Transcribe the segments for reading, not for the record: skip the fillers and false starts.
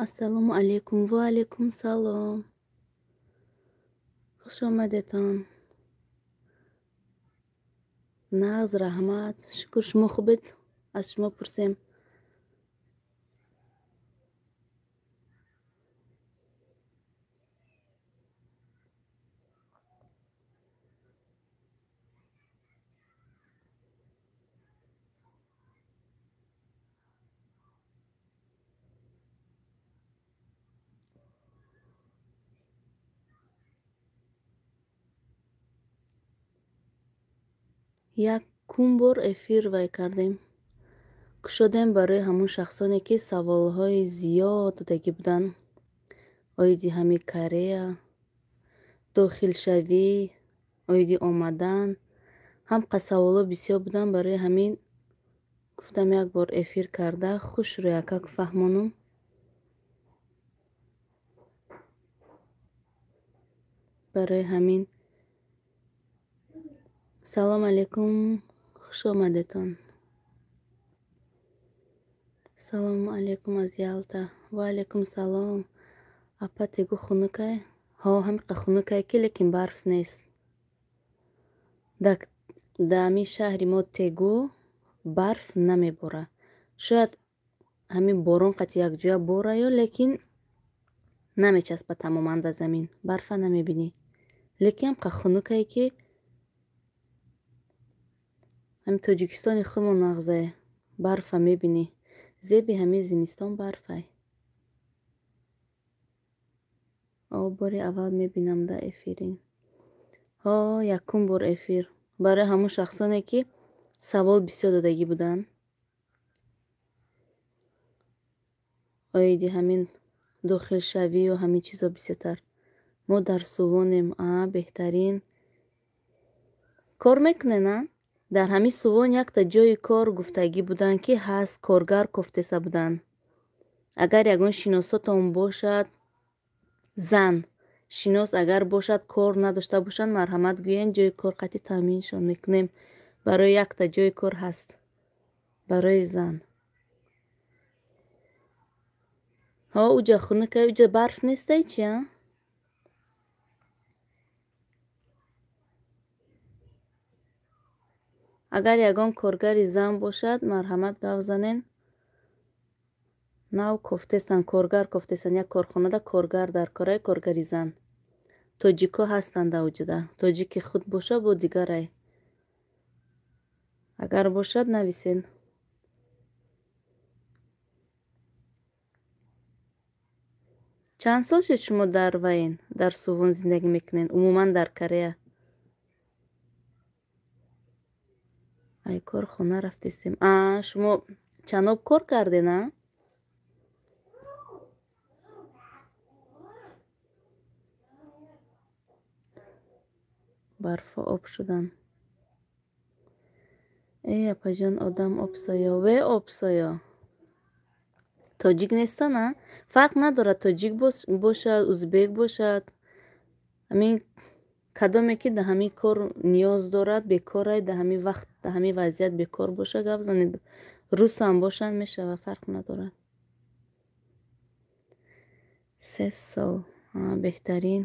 Ассалому алайкум. Ва алайкум салом. Хуш омадетон. Нағз, раҳмат. Шукр, шумо хубед? Аз шумо пурсем. Якум бор эфир вай кардем. Кушодем барои ҳамон шахсоне, ки саволҳои зиёд додагӣ буданд оиди ҳами Корея, дохилшавӣ, оиди омадан. Ҳамқа саволҳо бисёр буданд, барои ҳамин гуфтам як бор эфир карда хушрӯ якак фаҳмонум. Барои ҳамин салом алайкум, хуш омадетон. Салому алайкум аз Ялта. Ва алайкум салом. Апа, Тегу хунукай? Ҳо, ҳамиқа хунукай ки, лекин барф нест. Да ҳамин шаҳри мо Тегу барф намебора. Шояд ҳамин борон қати якҷоя бораю, лекин намечаспа тамоман да замин. Барфа намебинӣ. Лекин ҳамқа хунукае ки ҳамин Тоҷикистони худмон нағзае. Барфа мебинӣ. Зеби ҳамин зимистон барфай. О, бори аввал мебинам да эфирин. Ҳо, якум бор эфир. Барои ҳамон шахсоне, ки савол бисёр додагӣ буданд. Оиди ҳамин дохилшавию ҳамин чизо бисёртар. Мо дар Сувонем. А, беҳтарин. Кор мекунен, а? Дар ҳамин Сувон якта ҷои кор гуфтагӣ буданд, ки ҳаст, коргар кофтеса буданд. Агар ягон шиносотон бошад, зан шинос агар бошад, кор надошта бошанд, марҳамат гӯянд, ҷои кор қатъи таъминшон мекунем. Барои якта ҷои кор ҳаст. Барои зан. Ҳо, уҷа хунукай, уҷа барф нестай чи, а? Агар ягон коргари зан бошад, марҳамат гав занен. Нав кофтестан, коргар кофтестан, як корхонада коргар дар корай, коргари зан. Тоҷикҳо ҳастанд дар уҷада. Тоҷики худ боша, бо дигарай. Агар бошад, нависен. Чанд сол шуд шумо дар Ваин, дар Сувон зиндагӣ мекунед, умуман дар Корея? Ай, кор хона рафтесем. А, шумо чаноб кор карден, а? Барфо об шудан. Эй, апаҷон, одам обсоё, ве обсоё. Тоҷик нестан, а? Фарқ надорад, тоҷик бошад, узбек бошад. Ҳамин кадоме ки да ҳамин кор ниёз дорад, бекорай, да ҳамин вақт, да ҳамин вазъият бекор боша, гап занед. Русам бошанд мешава, фарқ надорад. 3 сол. А, беҳтарин.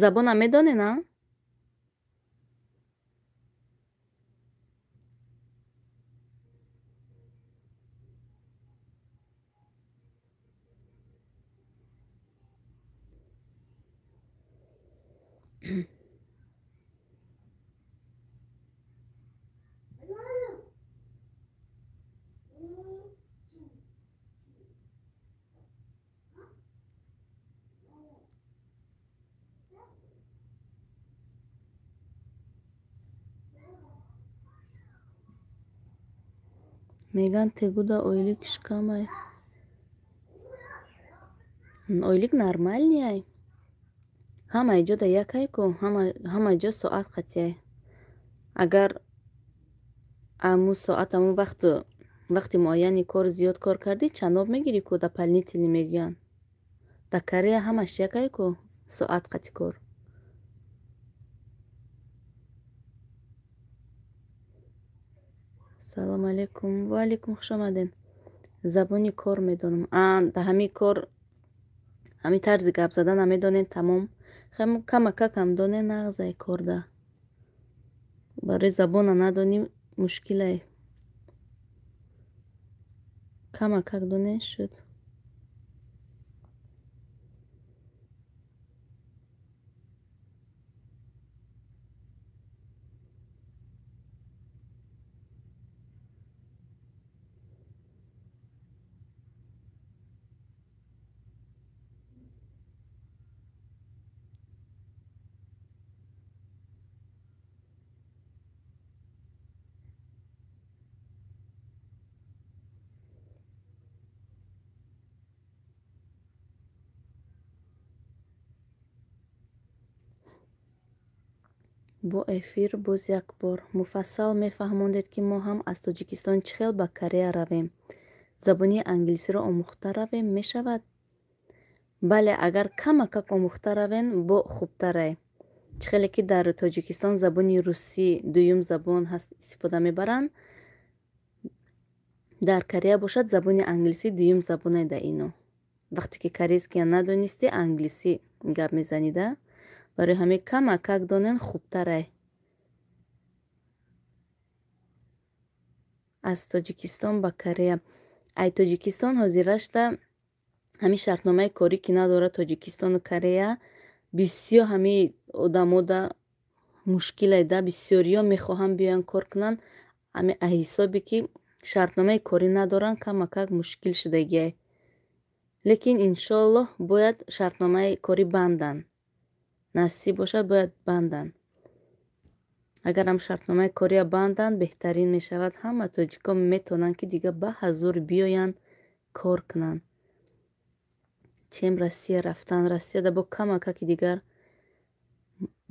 Забонам медонен, а? Меган Тегуда ойлик шикамай. Ойлик нормальный. Ҳамаи ҷо да якай ку, ҳамаи ҷо соат қатъияй. Агар аму соат, аму вақти муайяни кор зиёд кор кардӣ, чаноб мегирӣ ку, дополнительный мегӯянд. Дар Корея ҳамаш якай ку, соат қатъи кор. Салом алейкум. Ва алейкум, хуш омадед. Забони кор медонам. Да ҳамин кор, ҳамин тарзи гап зада намедонед, тамом. Камакакам донед, нағзай корда. Барои забона надонӣ мушкилай. Камакак донед шуд. Бо эфир боз як бор муфассал мефаҳмондед, ки мо ҳам аз Тоҷикистон чӣ хел ба Корея равем. Забони англисиро омӯхта равем мешавад? Бале, агар камакак омӯхта равен, бо хубтарай. Чӣ хеле ки дар Тоҷикистон забони русӣ дуюм забон ҳаст истифода мебаранд, дар Корея бошад забони англисӣ дуюм забоне да ино. Вақте ки корейския надонистӣ, англисӣ гап мезанида. Барои ҳамин камакак донен хубтарай. Аз Тоҷикистон ба Корея. Ай Тоҷикистон ҳозирашда ҳамин шартномаи корӣ ки надорад Тоҷикистону Корея, бисёр ҳамин одамода мушкилайда, бисёриё мехоҳанд биёянд кор кунанд, ҳамин аз ҳисобе ки шартномаи корӣ надоранд, камакак мушкил шудагиай. Лекин иншоаллоҳ бояд шартномаи корӣ банданд. Насиб бошад, бояд банданд. Агарам шартномаи кория банданд, беҳтарин мешавад. Ҳама тоҷикон метавонанд, ки дига ба ҳазур биёянд, кор кунанд. Чем Россия рафтан. Россияда бо камакаки дигар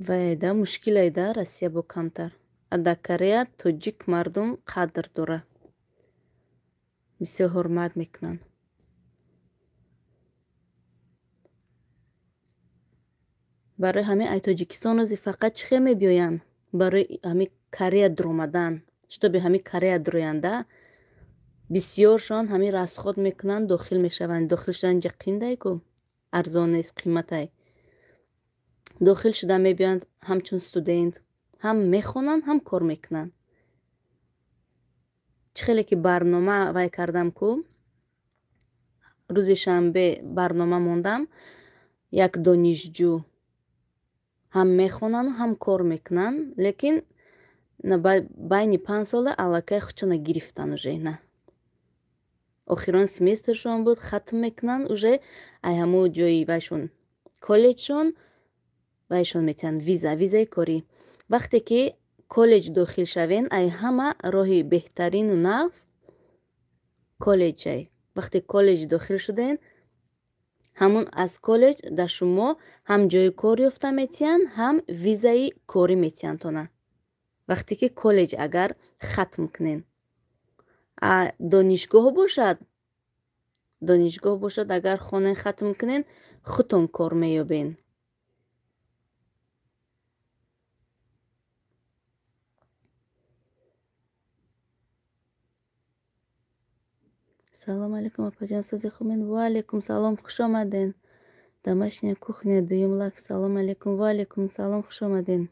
вайда мушкилайда, Россия бо камтар. А дар Корея тоҷик мардум қадр дора. Бисёр ҳурмат мекунанд. Барои ҳамин ай Тоҷикистон ози фақат чӣ хел мебиёянд? Барои ҳамин Корея дуромадан. Шитоби ҳамин Корея дуроянда, бисёршон ҳамин расход мекунанд, дохил мешаванд. Дохил шудан инҷа қиндай ку, арзон нест, қиматай. Дохил шуда мебиёянд ҳамчун студент, ҳам мехонанд, ҳам кор мекунанд. Чӣ хеле ки барнома вай кардам ку, рӯзи шанбе барнома мондам, як донишҷӯ ҳам мехонанд, ҳам кор мекунанд, лекин байни 5 сола аллакай худшона гирифтан уже на. Охирон семестршон буд, хатм мекунанд уже, ай ҳамун ҷои вайшон коллеҷшон вайшон метиҳанд виза, визаи корӣ. Вақте ки коллеҷ дохил шавен, ай ҳама роҳи беҳтарину нағз коллеҷай. Вақте коллеҷ дохил шуден, ҳамун аз коллеҷ дар шумо ҳам ҷои кор ёфта метиҳанд, ҳам визаи корӣ метиҳанд тона. Вақте ки коллеҷ агар хатм кунен. А донишгоҳ бошад, агар хонен хатм кунен, худтон кор меёбен. Салом алейкум, апаҷон, сози хубен? Ва алейкум салом, хуш омаден. Домашняя кухня, дуюм лайк. Салом алейкум, ва алейкум салом, хуш омаден.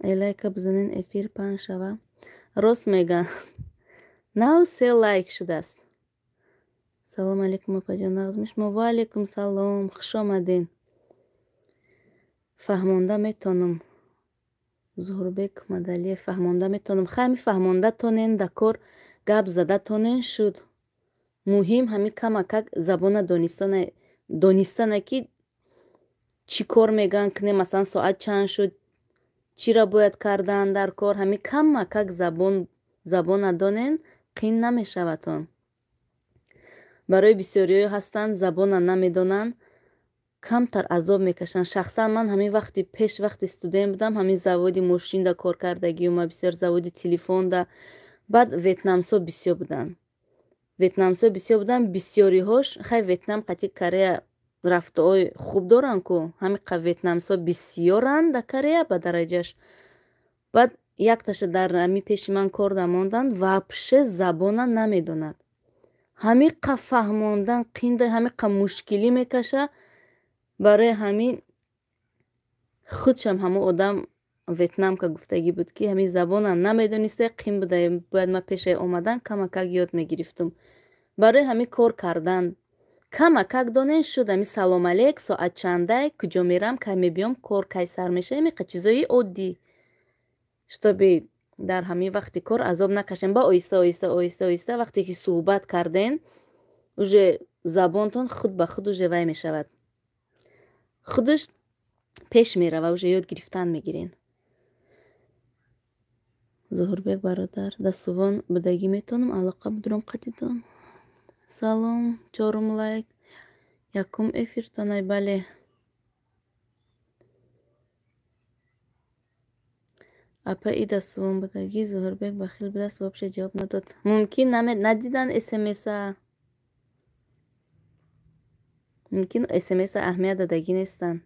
Лайка бизанен, эфир паҳн шава. Рост меган. Нав 3 лайк шудааст. Салом алейкум, апаҷон, нағзми шумо? Ва алейкум салом, хуш омаден. Фаҳмонда метонам. Зуҳурбек Мадалиев, фаҳмонда метонам. Хай, мефаҳмонда тонен, да кор гап зада тонен шуд. Муҳим ҳамин камакак забона донистане ки чӣ кор меган кунем, масалан соат чанд шуд, чиро бояд кардан дар кор, ҳамин камакак забона донен, қин намешавадтон. Барои бисёриҳо ҳастанд забона намедонанд, камтар азоб мекашанд. Шахсан ман ҳамин вақти пеш вақти студент будам, ҳамин заводи мошинда кор кардагиюма, бисёр заводи телефонда. Баъд ветнамсо бисёр буданд. Ветнамсо бисёр буданд, бисёриҳош хай Ветнам қати Корея рафтуои хуб доранд ку, ҳамин қа ветнамсо бисёранд дар Корея ба дараҷаш. Баъд Якташа дар ҳами пеши ман кор дамонданд, вообще забона намедонад. Ҳамиқа фаҳмондан қинда, ҳамиқа мушкилӣ мекаша. Барои ҳамин худшам ҳамо одам ветнамка гуфтагӣ буд, ки ҳамин забона намедониста, қин буда, бояд ман пешаи омадан камакак ёд мегирифтум. Барои ҳамин кор кардан камакак донен шуд, ҳамин салом алейк, соат чандай, куҷо мерам, кай мебиём, кор кай сар мешава, ҳамиқа чизои оддӣ, чтобы дар ҳамин вақти кор азоб накашем. Ба оҳиста оҳиста оҳиста оҳиста вақте ки суҳбат карден, уже забонтон худ ба худ уже вай мешавад, худаш пеш мерава, уже ёд гирифтан мегирен. Зуҳурбек бародар, дастувон будагӣ метавонам алоқа будурам қатидон. Салом, чорум лайк, якум эфиртонай. Бале, апа и дастувон будагӣ. Зуҳурбек бахил будааст, вообще ҷавоб надод. Мумкин надидан смса, мумкин смса аҳамият додагӣ нестанд.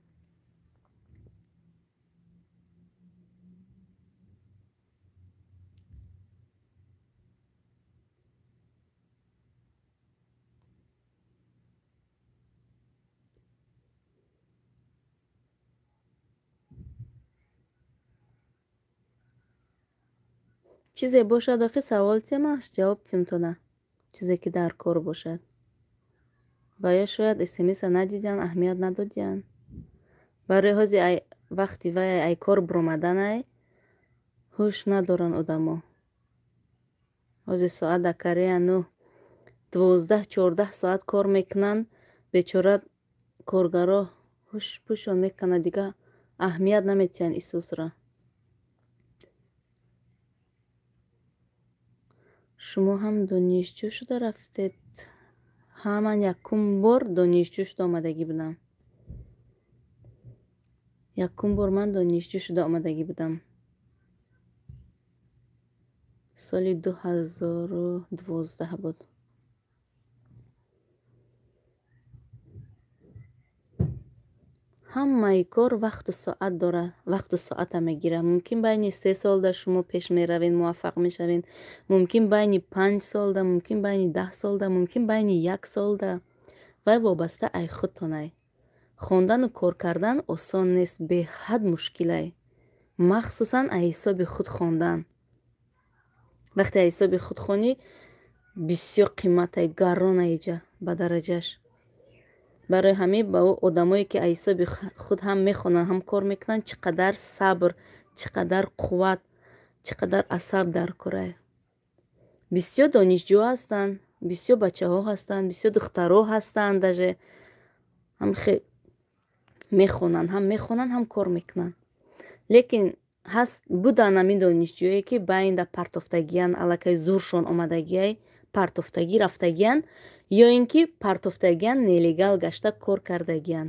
Чизе бошад, охи савол темаш ҷавоб тимтона, чизе ки дар кор бошад. Ва ё шояд смса надидян, аҳамият надодян. Барои ҳози вақти вай ай кор биромаданай ҳуш надоранд одамо. Ҳози соат дар Корея 9, 12, 14 соат кор мекунанд, бечора коргаро ҳуш пӯшон мекунанд, дига аҳамият наметиҳанд Исусро. Шумо ҳам донишҷӯ шуда рафтед? Ҳа, ман якум бор донишҷӯ шуда омадагӣ будам. Якум бор ман донишҷӯ шуда омадагӣ будам. Соли 2012 буд. Ҳамаи кор вақту соат дорад, вақту соата мегирад. Мумкин байни 3 солда шумо пеш меравед, муваффақ мешавед, мумкин байни 5 солда, мумкин байни 10 солда, мумкин байни 1 солда. Вай вобаста ай худтонай. Хондану кор кардан осон нест, беҳад мушкилай, махсусан ай ҳисоби худ хондан. Вақте ай ҳисоби худ хонӣ, бисёр қиматай, гаронай иҷа ба дараҷаш. Барои ҳамин ба одамое ки аз ҳисоби худ ҳам мехонанд, ҳам кор мекунанд, чӣ қадар сабр, чӣ қадар қувват, чӣ қадар асаб дар корай. Бисёр донишҷӯ ҳастанд, бисёр бачаҳо ҳастанд, бисёр духтарҳо ҳастанд, даже ҳам мехонанд, ҳам мехонанд, ҳам кор мекунанд. Лекин ҳаст буданд ҳамин донишҷӯе ки байнда партофтагиянд, аллакай зуршон омадагиай, партофтагӣ рафтагиянд, ё ин ки партофтагиян нелегал гашта кор кардагиян,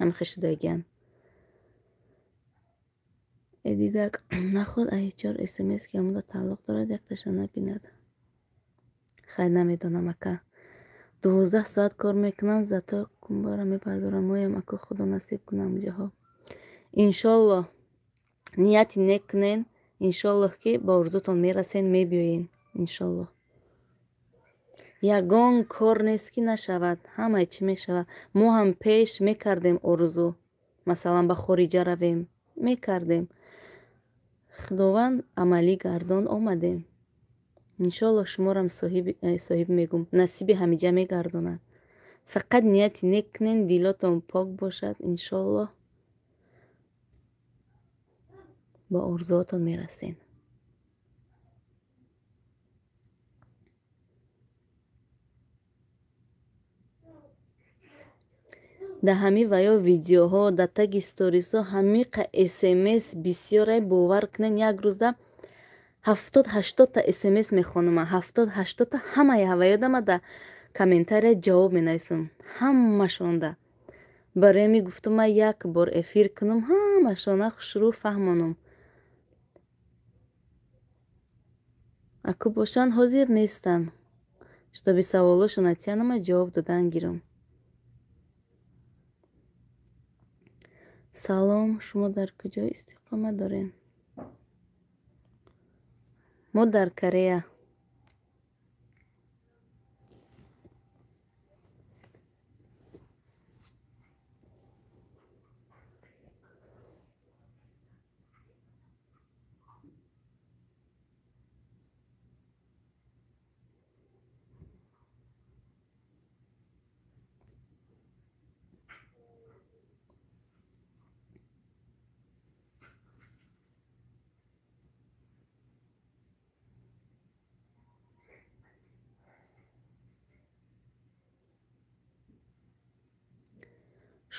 ҳамхе шудагиян. Эдидак наход ай чор смс ки ҳамуда тааллуқ дорад, якташа набинад. Хай, намедонам ака. 12 соат кор мекунанд, зато кунбора мебардорам. Моям аку худо насиб кунам ҷаҳо. Иншоллоҳ нияти нек кунен, иншоллоҳ ки ба орзутон мерасен, мебиёен, иншоллоҳ. Ягон кор нест ки нашавад, ҳамаи чӣ мешавад. Мо ҳам пеш мекардем орзу, масалан ба хориҷа равем, мекардем. Худованд амалӣ гардон, омадем. Иншоллоҳ шуморам соҳиб мегум, насиби ҳамиҷа мегардонад. Фақат нияти нек кунен, дилотон пок бошад, иншоллоҳ ба орзуотон мерасен. Дар ҳамин ва ё видеоҳо, дар таги сторисҳо ҳамиқа смс бисёрай, бовар кунен, як рӯзда 70-80та смс мехонам. 70-80та ҳамаи ҳаваёдама дар комментария ҷавоб менависам, ҳамашонда. Барои ҳамин гуфтум ман як бор эфир кунам, ҳамашона хушрӯ фаҳмонам. Аку бошанд ҳозир нестанд, шутоби саволошона тиянама ҷавоб додан гирам. Салом, шумо дар куҷо истиқомат доред? Мо дар Корея.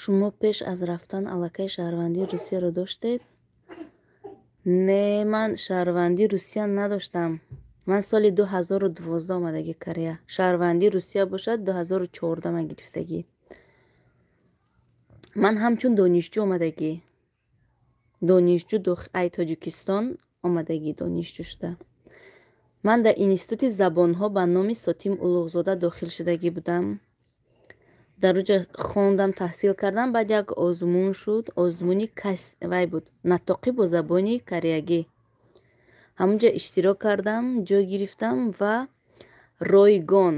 Шумо пеш аз рафтан аллакай шаҳрвандии Русияро доштед? Не, ман шаҳрвандии Русия надоштам. Ман соли 2012 омадагӣ Корея. Шаҳрвандии Русия бошад 2014 ман гирифтагӣ. Ман ҳамчун донишҷӯ омадагӣ. Донишҷӯ ай Тоҷикистон омадагӣ, донишҷӯ шуда. Ман дар институти забонҳо ба номи Сотим Улуғзода дохил шудагӣ будам. Дар оҷа хондам, таҳсил кардам. Баъд як озмун шуд, озмуни вай буд, натоқӣ бо забони кореягӣ. Ҳамонҷа иштирок кардам, ҷой гирифтам ва ройгон,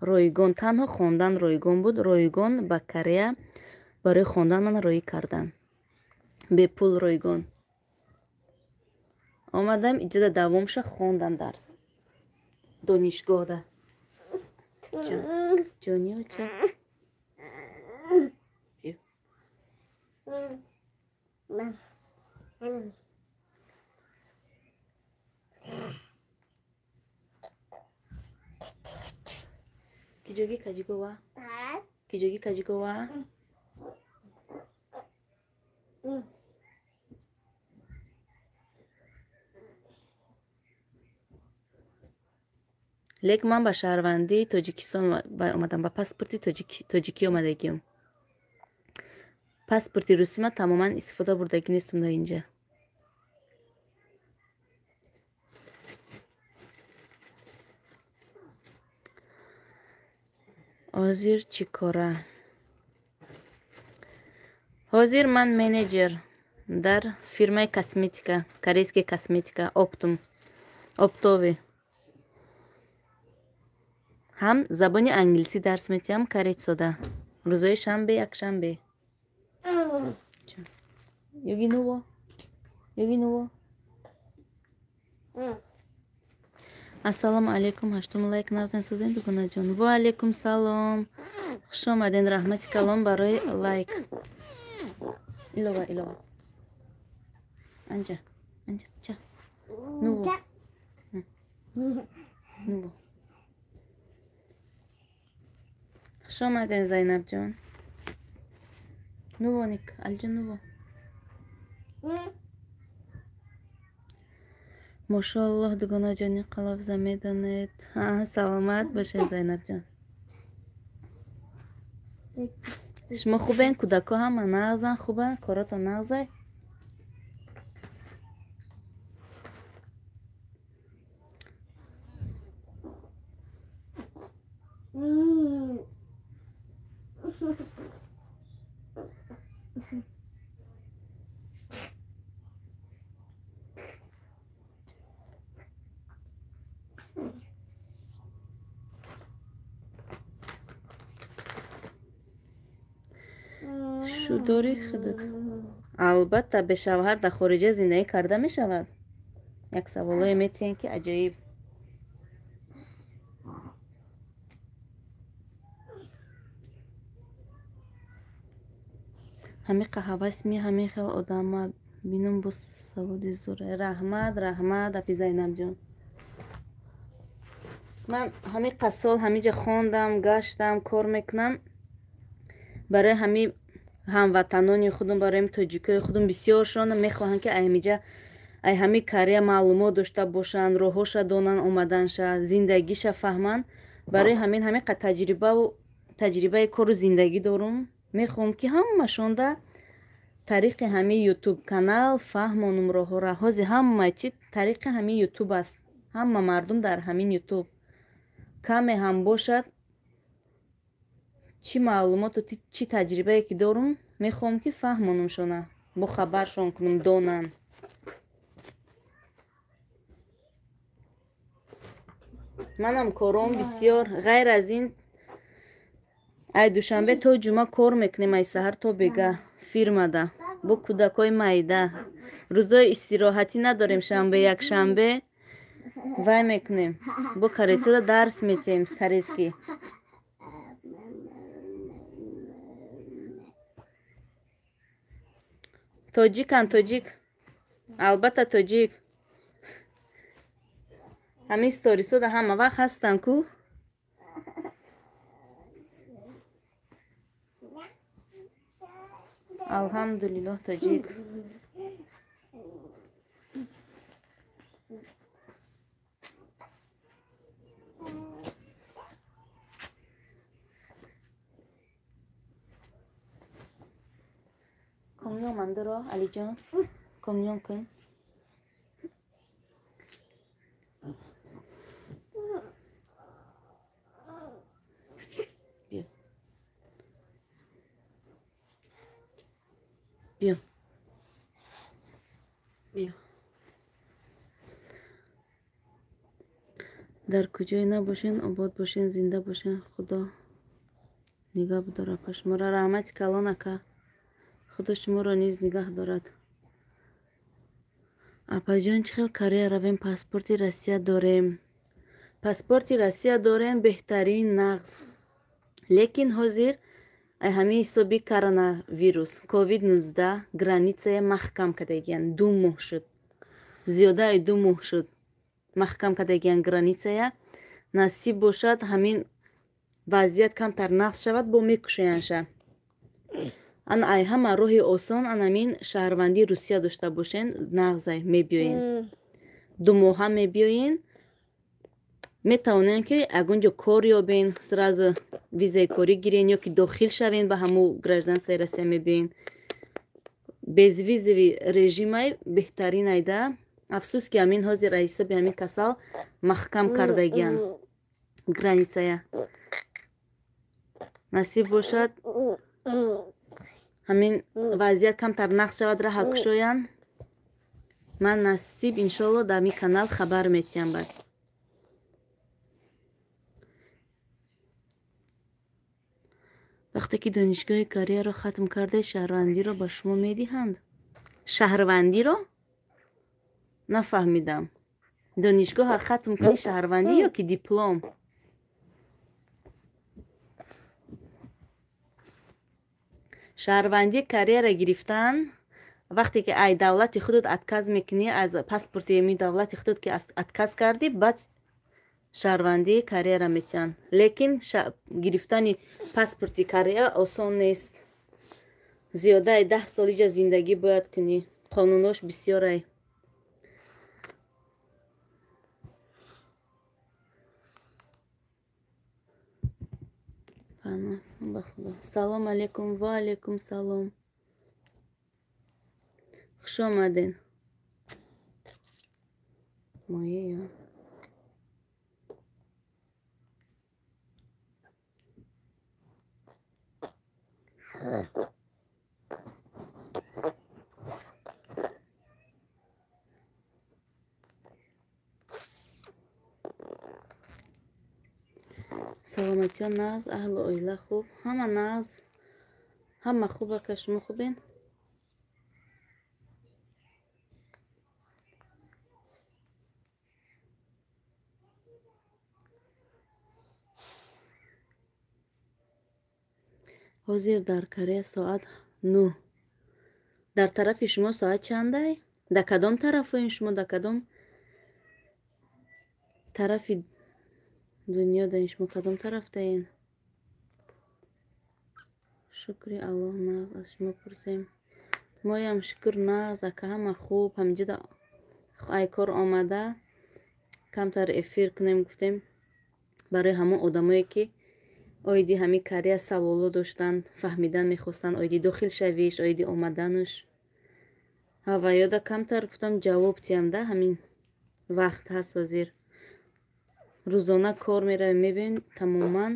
ройгон, танҳо хондан ройгон буд. Ройгон ба Корея барои хондан ман роӣ карданд. Бепул ройгон. Омадам, иҷода давомша хондам дарс. Донишгоҳда. Ҷони оча. 기저귀 가지고 와. 기저귀 가지고 와. Лек ман ба шаҳрвандии Тоҷикистон омадам, ба паспорти тоҷикӣ омадагиам. Паспорти русӣ ман тамоман истифода бурдагӣ нестам дар инҷа. Ҳозир чӣ кора? Ҳозир ман менеҷер дар фирмаи косметика, корейская косметика, оптом, оптови. Ҳам забони англисӣ дарс метиҳам корейсода. Рӯзҳои шанбе, якшанбе. 여기 누워. 여기 누워. Ассалому алайкум. Ҳаштум лайк назен созен дугонаҷон. Ва алайкум салом. Хуш омаден. Раҳмати калом барои лайк. Илова, илова. Анҷа, анҷа, ча. Нуво. Нуво. Хуш омаден Зайнабҷон. Нуво ник, алҷон нуво. Мошоаллоҳ дугонаҷони қалафза медонед. Саломат бошед Зайнабҷон. Шумо хубен? Кӯдако ҳама нағзан, хубан? Коротон нағзай? Шудори худат. Албатта, бешавҳар дар хориҷа зиндагӣ карда мешавад. Як саволое метиҳем ки аҷоиб. Ҳамиқа ҳавас ми ҳамин хел одама бинум бо саводи зур. Раҳмат, раҳмат, апи Зайнабҷон. Ман ҳамиқа сол ҳамиҷа хондам, гаштам, кор мекунам. Барои ҳами ҳамватанони худум, барои тоҷикои худум бисёршон мехоҳанд ки аймиҷа ай ҳами Корея маълумот дошта бошанд, роҳҳоша донанд, омаданша, зиндагиша фаҳманд. Барои ҳамин ҳамиқа таҷрибаи кору зиндагӣ дорум. Мехоҳам ки ҳамашонда тариқи ҳами ютуб канал фаҳмонум роҳҳоро. Ҳозир ҳама чи тариқи ҳамин ютуб аст. Ҳама мардум дар ҳамин ютуб. Каме ҳам бошад чӣ маълумоту чӣ таҷрибае ки дорум, мехоҳам ки фаҳмонумшона, бохабаршон кунум, донанд. Манам кором бисёр. Ғайр аз ин ай душанбе то ҷумъа кор мекунем, ай саҳар то бега фирмада бо кӯдакҳои майда. Рӯзои истироҳатӣ надорем, шанбе якшанбе вай мекунем. Бо корейцода дарс метиҳем корейский. Тоҷикан, тоҷик. Албатта тоҷик. Ҳамин сторисода ҳама вақт ҳастан ку. Алҳамдулиллоҳ тоҷик. 공룡 만들어, 알리죠? 공룡 큰. Биё. Биё. Дар куҷое набошен, обод бошен, зинда бошен. Худо нигаҳ бидорад па шуморо. Раҳмати калон ака. Худо шуморо низ нигаҳ дорад. Апаҷон, чӣ хел Корея равем? Паспорти Россия дорем. Паспорти Россия дорем, беҳтарин нағз. Лекин ҳозир ай ҳамин ҳисоби коронавирус ковид-19 границая маҳкам кардагиян. 2 моҳ шуд. Зиёда ай 2 моҳ шуд. Маҳкам кардагиян границая. Насиб бошад ҳамин вазъият камтар нағз шавад, бо мекушоянша. Ан ай ҳама роҳи осон ан ҳамин шаҳрвандии Русия дошта бошен, нағзай мебиёен. 2 моҳа мебиёен. Метавонен ки ягон ҷо кор ёбен, сразу визаи корӣ гирен ё ки дохил шавен ба ҳамун гражданствои Россия мебиёен. Безвизовый режимай беҳтарин айда. Афсӯс ки ҳамин ҳозир аз ҳисоби ҳамин касал маҳкам кардагиян границая. Насиб бошад ҳамин вазъият камтар нағз шавад, раҳа кушоянд. Ман насиб иншоалло дар ин канал хабар метиҳам баъд. Вақте ки донишгоҳи Кореяро хатм кардаед, шаҳрвандиро ба шумо медиҳанд? Шаҳрвандиро? Нафаҳмидам. Донишгоҳа хатм кунӣ шаҳрвандӣ ё ки диплом? Шаҳрвандии Кореяро гирифтан вақте ки ай давлати худот отказ мекунӣ, аз паспорти ами давлати худот ки отказ кардӣ, баъд шаҳрвандии Кореяро метиҳанд. Лекин гирифтани паспорти Корея осон нест. Зиёдаи 10 сол иҷа зиндагӣ бояд кунӣ. Қонунош бисёрай. Ба Худо. Салом алейкум. Ва алейкум салом. Хуш омаден. Моеё. Саломатиё нағз, аҳлу оила хуб, ҳама нағз, ҳама хуб ака, шумо хубен? Ҳозир дар Корея соат 9. Дар тарафи шумо соат чандай? Дар кадом тарафоен шумо? Дар кадом тарафи дунё даин шумо? Кадом тарафдаен? Шукри Аллоҳ нағз, аз шумо пурсем. Моям шукр нағз ака, ҳама хуб. Ҳамҷида ай кор омада камтар эфир кунем гуфтем барои ҳамон одамое ки оиди ҳамин Корея саволо доштанд, фаҳмидан мехостанд, оиди дохил шавиш, оиди омадануш. Ва ёда камтар гуфтам ҷавоб тиҳам да, ҳамин вақт ҳаст ҳозир. Рӯзона кор меравем, мебинем тамоман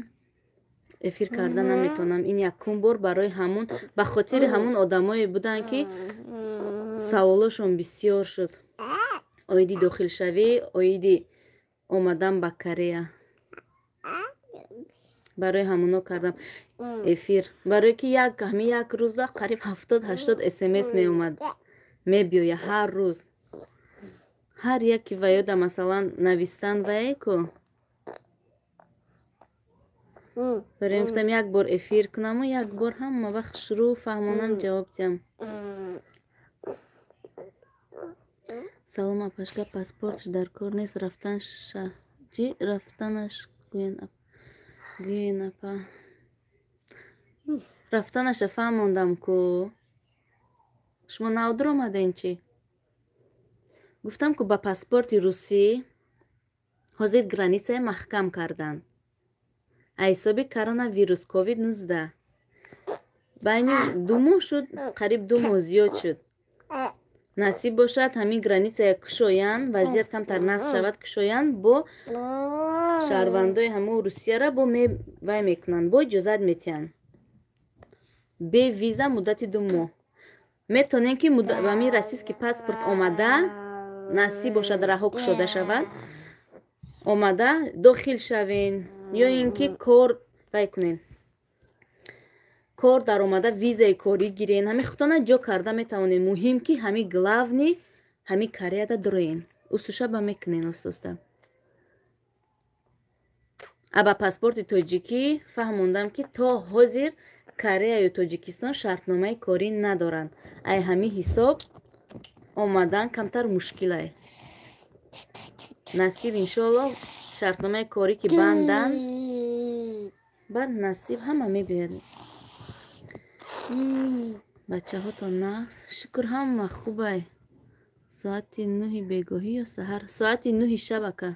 эфир карда наметавонам. Ин якум бор барои ҳамун, ба хотири ҳамун одамое буданд ки саволошон бисёр шуд. Оиди дохилшавӣ, оиди омадан ба Корея. Барои ҳамоно кардам эфир. Барое ки як ҳами як рӯза қариб 70-80 смс меомад. Мебиёя ҳар рӯз. Ҳар яке ваёда масалан навистан вае ку. Барои гуфтам як бор эфир кунаму як бор ҳама вақт шурӯъ фаҳмонам ҷавоб диҳам. Салом апашка, паспортш дар кор нест, рафтанша чӣ рафтанаш гӯен апа. Рафтанаша фаҳмондам ку. Шумо навдур омаден чӣ? Гуфтам ку ба паспорти русӣ ҳозир границае маҳкам карданд. Аз ҳисоби коронавирус ковид-19. Байни 2 моҳ шуд, қариб 2 моҳ зиёд шуд. Насиб бошад ҳамин границая кушоянд, вазъият камтар нақс шавад, кушоянд, бо шаҳрвандои ҳамун Русияра бо вай мекунанд, бо иҷозат метиҳанд. Бе виза муддати 2 моҳ. Метавонем ки ҳамин российский паспорт омада, насиб бошад раҳо кушода шавад, омада дохил шавен ё ин ки кор вай кунен. Кор даромада визаи корӣ гирен, ҳамин худтона ҷо карда метавонем. Муҳим ки ҳамин главни ҳамин Кореяда дуроен. Усушаба мекунен оста-оста. А ба паспорти тоҷикӣ фаҳмондам ки то ҳозир Кореяю Тоҷикистон шартномаи корӣ надоранд. Ай ҳамин ҳисоб омадан камтар мушкилай. Насиб иншоалло шартномаи корӣ ки банданд, баъд насиб ҳама мебиёяд. Бачаҳотон нағз, шукр ҳама хубай. Соати 9 бегоҳӣ ё саҳар? Соати 9 шаб ака.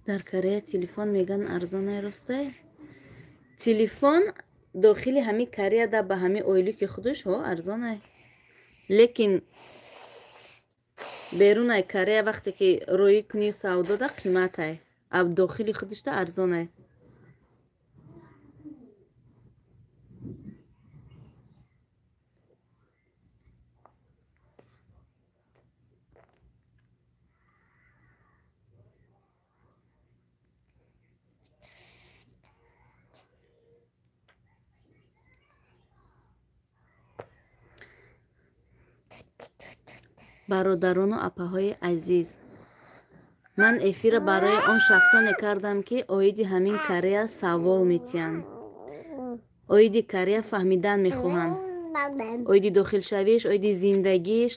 Дар Корея телефон меган арзонай ростай? Телефон дохили ҳами Кореяда ба ҳами ойлики худаш ҳо арзонай. Лекин берунай Корея вақте ки роӣ кунӣ савдода қиматай. А дохили худашда арзонай. Бародарону апаҳои азиз, ман эфира барои он шахсоне кардам ки оиди ҳамин Корея савол метиҳанд, оиди Корея фаҳмидан мехоҳанд, оиди дохилшавиш, оиди зиндагиш,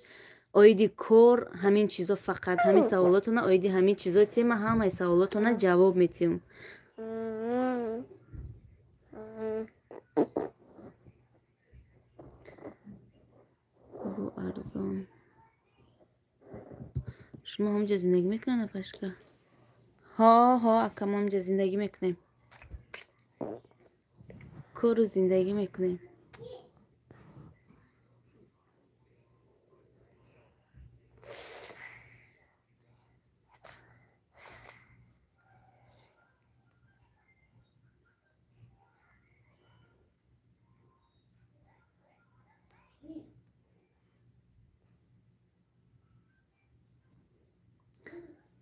оиди кор, ҳамин чизо фақат ҳамин саволотона, оиди ҳамин чизо тема ҳамаи саволотона ҷавоб метиҳем. Бу арзон. Шумо ҳамҷа зиндагӣ мекунед, апашка? Ҳо, ҳо, ака, мо ҳамҷа зиндагӣ мекунем. Кору зиндагӣ мекунем.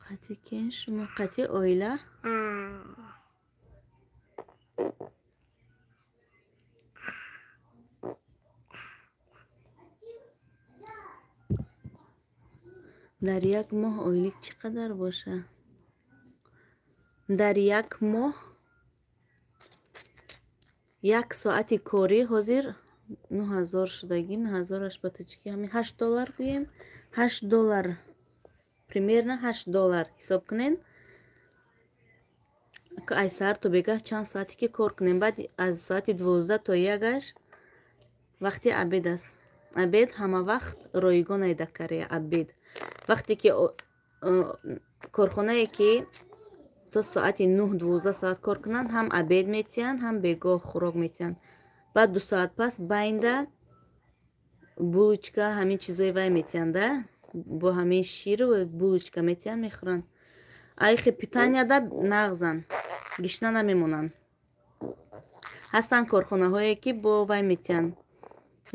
Қатъи кен шумо? Қатъи оила? Дар як моҳ ойлик чӣ қадар боша? Дар як моҳ як соати корӣ ҳозир 9000 шудагӣ, 9000-аш ба тоҷикӣ ҳамин $8 гӯем, $8 примерно $8 ҳисоб кунен. Ай саҳар то бегаҳ чанд соате ки кор кунем, баъд аз соати 12 то 1-аш вақти обед аст. Обед ҳама вақт ройгон ай дар Корея обед. Вақте ки корхонае ки то соати 9-12 соат кор кунанд, ҳам обед метиҳанд, ҳам бегоҳ хӯрок метиҳанд. Баъд 2 соат пас байнда булочка ҳамин чизои вай метиҳанд, да? Бо ҳамин ширу булочка метиҳанд, мехӯранд. Айхи питанияда нағзанд, гишна намемонанд. Ҳастанд корхонаҳое ки бо вай метиҳанд,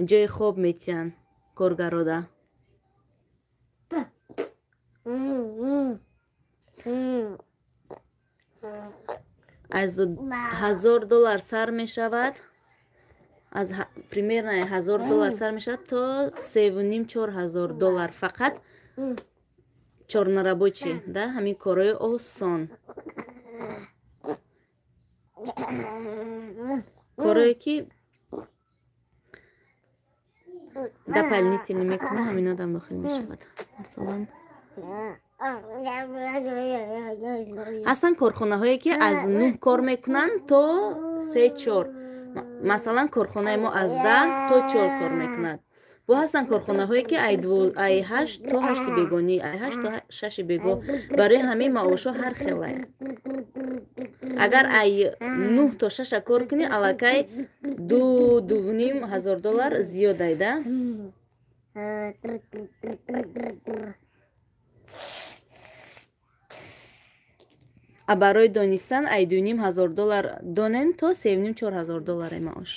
ҷои хоб метиҳанд коргарода. Аз $1000 сар мешавад, аз примерно $1000 сар мешавад то 3,5-4 ҳазор доллар. Фақат чорнарабочӣ, да, ҳамин корҳои осон, корое ки дополнительно мекунад, ҳамино дам дохил мешавад. Масалан, ҳастанд корхонаҳое ки аз 9 кор мекунанд то 3-4. Масалан, корхонаи мо аз 10 то 4 кор мекунад. Бо ҳастанд корхонаҳое ки ай 8 то 8 бегонӣ, ай 8 то 6 бего. Барои ҳамин маошҳо ҳар хелае. Агар ай 9 то 6 кор кунӣ, аллакай 2-2,5 ҳазор доллар зиёд ай, да? А барои донистан ай 2,5 ҳазор доллар донен то 3,5-4 ҳазор долларе маош.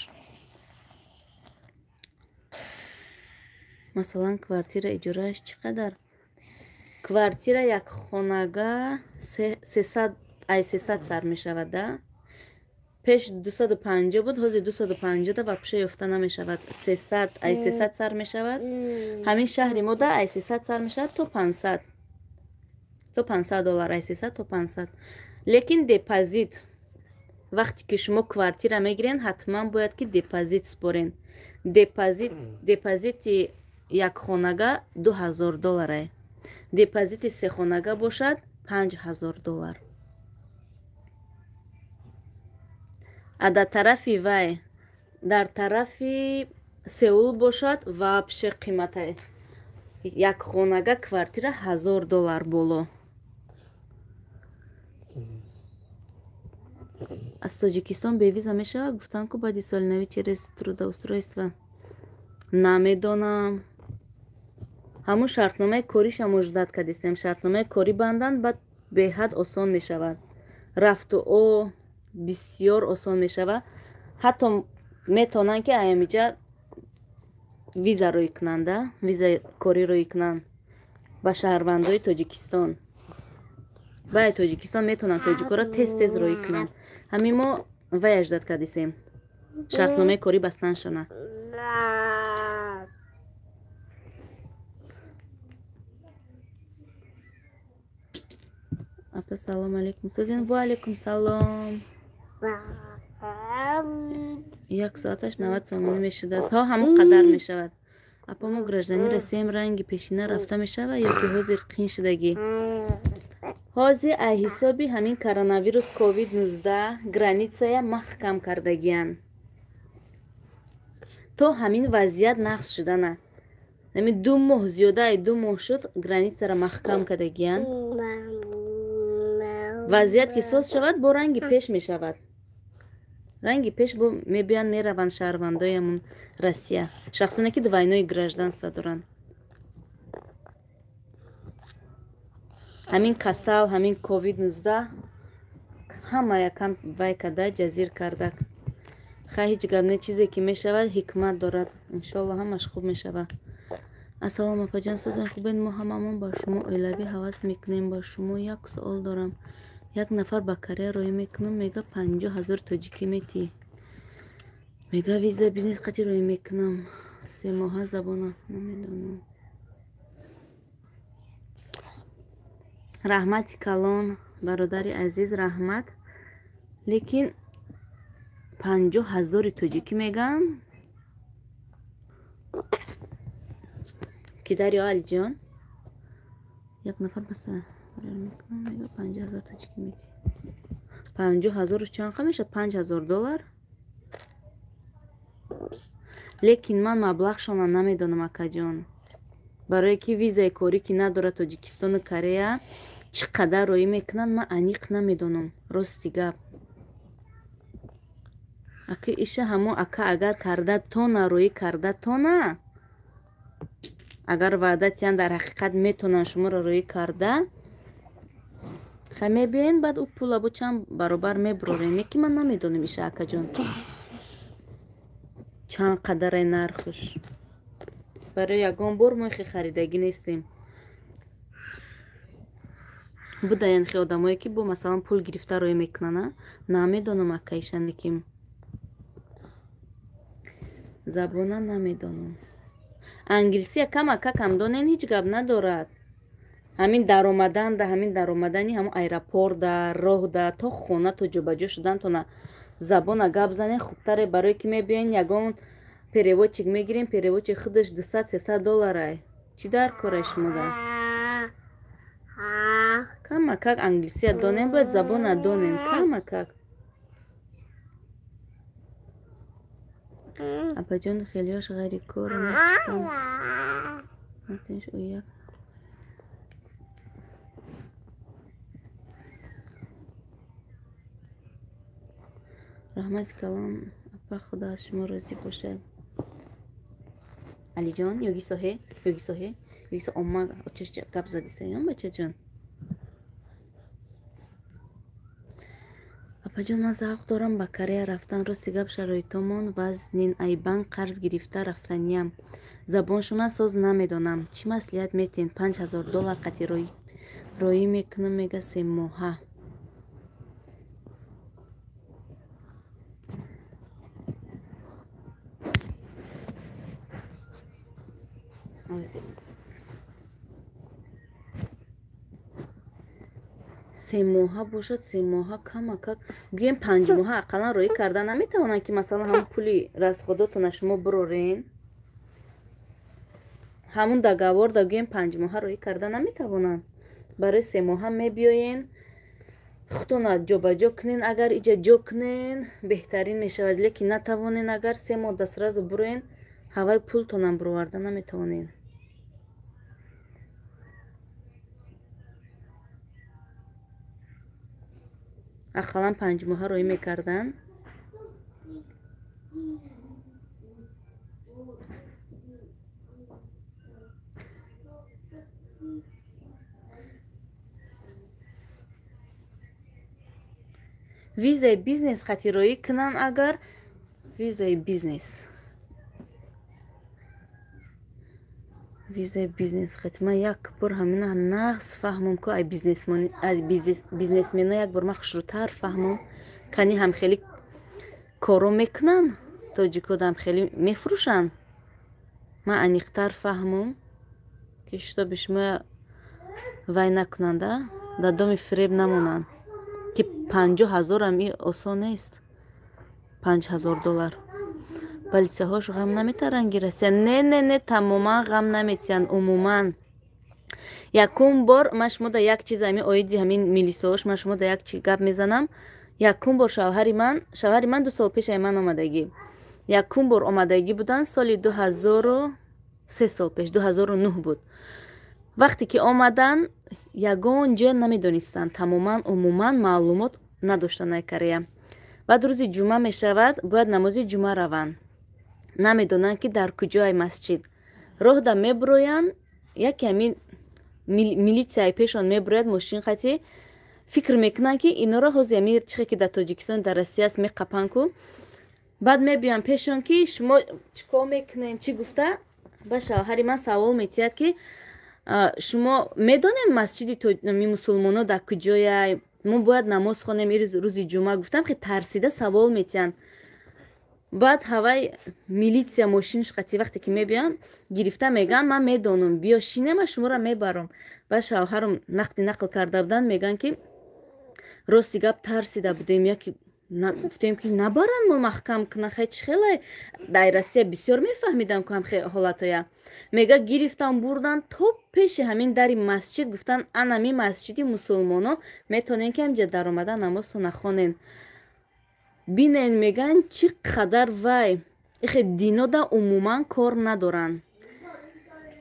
Масалан, квартира иҷорааш чӣ қадар? Квартира якхонага 300, ай 300 сар мешавад, да? Пеш 250 буд, ҳозир 250 да вообще ёфта намешавад. 300, ай 300 сар мешавад. Ҳамин шаҳри мо да ай 300 сар мешавад то 500. То 500 доллар, ай 300 то 500. Лекин депозит, вақте ки шумо квартира мегирен, ҳатман бояд ки депозит спорен. Депозити якхонага 2000 доллар. Депозити сехонага бошад 5000 доллар. А дар тарафи вай, дар тарафи Сеул бошад вообще қимата якхонага квартира 1000 доллар боло. Аз Тоҷикистон бевиза мешавад? Гуфтанд ку баъди соли нави через трудоустройство. Намедонам. Ҳамун шартномаи кориша муждат кардистем. Шартномаи корӣ банданд, баъд беҳад осон мешавад. Рафту о бисёр осон мешавад. Ҳатто метавонанд ки аямиҷа виза рӯй кунанд, визаи корӣ рӯй кунанд ба шаҳрвандои Тоҷикистон. Баъди Тоҷикистон метавонанд тоҷикоро тез-тез рӯй кунанд. Ҳамин мо вай аждад кардисем. Шартномаи корӣ бастан шавад. Апа, салом алейкум. Сузин, ва алейкум салом. Як соаташ 90 сомонӣ мешудааст. Ҳо, ҳамон қадар мешавад. Апа, мо граждани Россияем, ранги пешина рафта мешавад ё ки ҳозир қин шудагӣ? Ҳозир ай ҳисоби ҳамин коронавирус COVID-19 границая маҳкам кардагиянд. То ҳамин вазъият нақс шудана. Ҳамин 2 моҳ, зиёда ай 2 моҳ шуд, границаро маҳкам кардагиянд. Вазъият ки соз шавад, бо ранги пеш мешавад. Ранги пеш бо мебиёянд, мераванд шаҳрвандои ҳамун Россия, шахсоне ки двойное гражданство доранд. Ҳамин касал, ҳамин COVID-19 ҳама якам вай карда, ҷазир карда. Хай, ҳеҷ гап не, чизе ки мешавад ҳикмат дорад. Иншоалло ҳамаш хуб мешавад. Ассалому апаҷон, созон хубед? Мо ҳамамон ба шумо оилавӣ ҳавас мекунем. Ба шумо як суол дорам. Як нафар ба Корея роҳӣ мекунам, мега 50 ҳазор тоҷикӣ метӣ. Мега виза бизнес қати роҳӣ мекунам. 3 моҳа забона намедонам. Раҳмати калон, бародари азиз, раҳмат. Лекин 50 ҳазори тоҷикӣ мегам. Ки дарё Алиҷон? Як нафар баса мекунам, мега 50 ҳазор тоҷикӣ метӣ. 50 ҳазору чанд қа мешавад? 5000 доллар. Лекин ман маблағшона намедонам, акаҷон. Барое ки визаи корӣ ки надорад Тоҷикистону Корея, чӣ қадар роӣ мекунанд, ман аниқ намедонам. Рости гап. Ака иша ҳамо ака агар карда тона, роӣ карда тона, агар ваъда тиҳанд, дар ҳақиқат метавонанд шуморо роӣ карда, хай мебиёен, баъд ӯ пула бо чанд баробар мебурорем. Лекин ман намедонам иша, акаҷон. Чанд қадаре нархш. Барои ягон бор мо хе харидагӣ нестем. Будаянд хе одамое ки бо масалан пул гирифта рӯй мекунанд, намедонам акайшане ки забона намедонам. Англисия камака кам донен, ҳеҷ гап надорад. Ҳамин даромадан да, ҳамин даромадани ҳамон аэропорт да, роҳ да, то хона, то ҷобаҷо шудан тона забона гап занен хубтаре, барое ки мебиёен ягон переводчик мегирем, переводчик худаш 200-300 долларай. Чӣ дар кораи шумо да? Камакак англисия донем, бояд забона донем, камакак. Апаҷон, хелиёш ғайри кор мехостанд. Матинш ӯ як раҳмати калом апа, худо аз шумо розӣ бошад. Алиҷон, ёгисоҳе, ёгисоҳе, ёгисо омма очаш гап задисаям бачаҷон. Апаҷон, ман завқ дорам ба Корея рафтан. Рости гап, шароитомон вазнин, ай банк қарз гирифта рафтаниям. Забоншона соз намедонам. Чӣ маслиҳат метиҳед? 5000 доллар қати роӣ мекунам, мега 3 моҳа. Се моҳа бошад, 3 моҳа камакак гӯем 5 моҳа ақаллан роӣ карда наметавонанд, ки масалан ҳамон пули расходотона шумо бирорен. Ҳамун договор да гӯем 5 моҳа роӣ карда наметавонанд. Барои 3 моҳа мебиёен, худтона ҷобаҷо кунен, агар иҷа ҷо кунен беҳтарин мешавад, лекин натавонен, агар 3 моҳ дастразу бироен, ҳаваи пултонам бироварда наметавонен. Ақаллан 5 моҳа роӣ мекарданд. Визаи бизнес хати роӣ кунанд, агар визаи бизнес. Визаи бизнес хати ман як бор ҳамина нағз фаҳмам, ку ай бизнесмено як бор ман хушрӯтар фаҳмам, кани ҳам хеле коро мекунанд, тоҷикода ҳам хеле мефурӯшанд. Ман аниқтар фаҳмам, ки шитоби шумо вай накунанда, дар доми фиреб намонанд, ки 50 000 и осон нест. 5000 доллар. Полисияҳош ғам наметаранд ки Россия? Не, не, не, тамоман ғам наметиҳанд умуман. Якум бор ман шумо да як чиз ҳамин оиди ҳамин милисоҳош ман шумо да як чи гап мезанам. Якум бор шавҳари ман 2 сол пеш ай ман омадагӣ. Якум бор омадагӣ буданд соли 2003 сол пеш, 2009 буд. Вақте ки омадан, ягон ҷоя намедонистанд, тамоман умуман маълумот надоштанд ай Корея. Баъд рӯзи ҷумъа мешавад, бояд намози ҷумъа раванд. Намедонанд, ки дар куҷои масҷид. Роҳда мебуроянд, яке ҳамин милитсияи пешон мебурояд мошин қати, фикр мекунанд, ки инора ҳозир ҳамин чихе ки дар Тоҷикистон, дар Россия аст, меқапанд ку. Баъд мебиёянд пешон, ки шумо чӣ кор мекунед, чӣ гуфта, ба шавҳари ман савол метиҳад, ки шумо медонед масҷиди мусулмоно дар куҷояй? Мо бояд намоз хонем рӯзи ҷумъа. Гуфтам, ки тарсида савол метиҳанд. Баъд ҳавай милитсия мошинш қати вақте ки мебиёянд, гирифта мегӯянд, ман медонам, биё шине, ман шуморо мебарам. Баъд шавҳарам нақди нақл карда буданд, мегӯянд, ки рости гап тарсида будем, яки гуфтем, ки набаранд мо маҳкам кунанд, хай чӣ хелай. Дар Россия бисёр мефаҳмидам ку ҳам ҳолатоя. Мега гирифтан бурдан то пеши ҳамин дари масҷид, гуфтан анами масҷиди мусулмоно, метавонен ки ҳамҷа даромада намозто нахонен. Бинен, мегӯянд, чӣ қадар вай ихе динода умуман кор надоранд.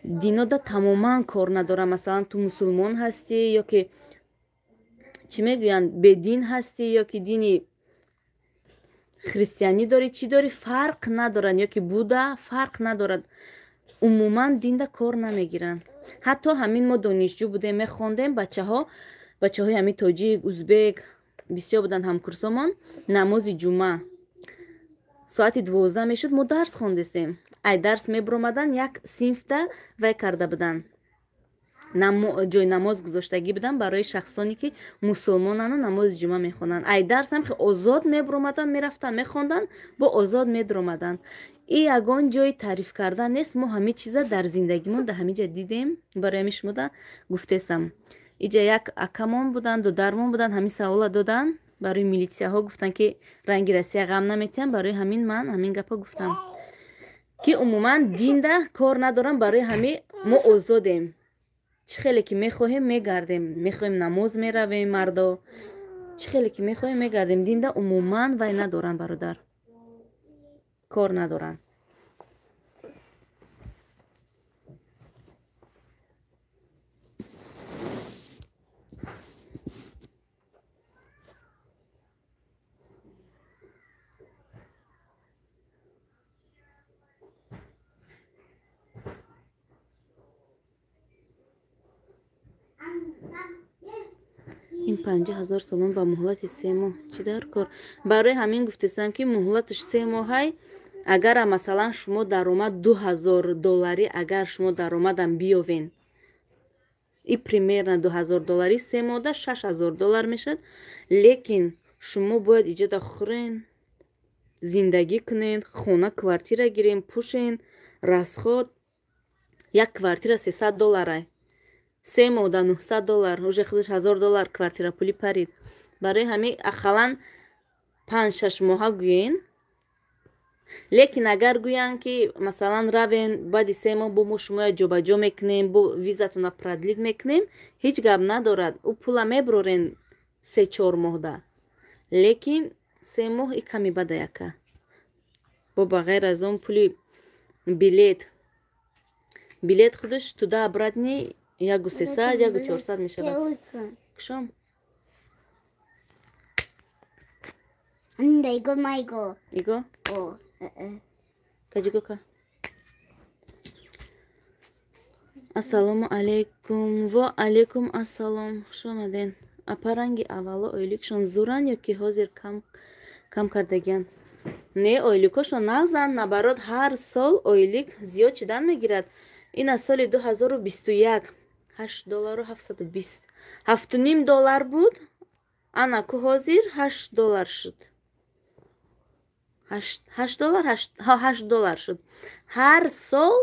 Динода тамоман кор надоранд. Масалан, ту мусулмон ҳастӣ ё ки чӣ мегӯянд, бедин ҳастӣ ё ки дини христианӣ дорӣ, чӣ дорӣ, фарқ надоранд, ё ки буда фарқ надорад. Умуман динда кор намегиранд. Ҳатто ҳамин мо донишҷӯ будем, мехондем, бачаҳои ҳамин тоҷик, узбек бисёр буданд ҳамкурсомон, намози ҷумъа Соати 12 мешуд, мо дарс хондистем. Ай дарс мебуромадан, як синфда вай карда буданд. Ҷои намоз гузоштагӣ буданд барои шахсоне ки мусулмонану намози ҷумъа мехонанд. Ай дарс ҳам озод мебуромаданд, мерафтанд, мехонданд, бо озод медуромаданд. И ягон ҷои таъриф кардан нест. Мо ҳамин чиза дар зиндагимон дар ҳамин ҷа дидем. Барои ҳамин шумода гуфтесам. Иҷа як акамон буданд, додармон буданд, ҳамин савола доданд. Барои милитсияҳо гуфтанд ки ранги Россия ғам наметиҳанд. Барои ҳамин ман ҳамин гапа гуфтам ки умуман динда кор надорам. Барои ҳамин мо озодем. Чӣ хеле ки мехоҳем мегардем, мехоҳем намоз меравем, мардо чӣ хеле ки мехоҳем мегардем. Динда умуман вай надоранд, бародар, кор надоранд. Ин 50 000 сомон ба муҳлати 3 моҳ чӣ дар кор? Барои ҳамин гуфтесам ки муҳлаташ 3 моҳай. Агара масалан шумо даромад 2000 долларӣ, агар шумо даромадам биёвен, и примерно 2000 долларӣ 3 моҳда 6000 доллар мешавад. Лекин шумо бояд иҷода хӯрен, зиндагӣ кунен, хона квартира гирен, пӯшен, расход. Як квартира 300 долларай, 3 моҳда 900 доллар, уже худаш 1000 доллар квартира пулӣ парид. Барои ҳамин ақаллан 5-6 моҳа гӯен. Лекин агар гӯянд ки масалан равен, баъди 3 моҳ бо мо шумоя ҷобаҷо мекунем, бо визатона продлить мекунем, ҳеҷ гап надорад. Ӯ пула мебурорен 3-4 моҳда, лекин 3 моҳ и ками бада яка. Бо ба ғайр аз он пули билет худаш туда обратный 1300, 1400 мешавад. Кушом. 안돼, 이거 말고. 이거? 어. 가지고 가. Ассалому алайкум. Ва алайкум ассалом. Хуш омаден. Апа, ранги аввало ойликшон зуранд ё ки ҳозир кам кардагиянд? Не, ойликҳошон нағзанд, наоборот, ҳар сол ойлик зиёд шудан мегирад. Ин аз соли 2021 8 доллару 720, 7,5 доллар буд, ана ку ҳозир 8 доллар шуд. 8 доллар, 8 доллар шуд. Ҳар сол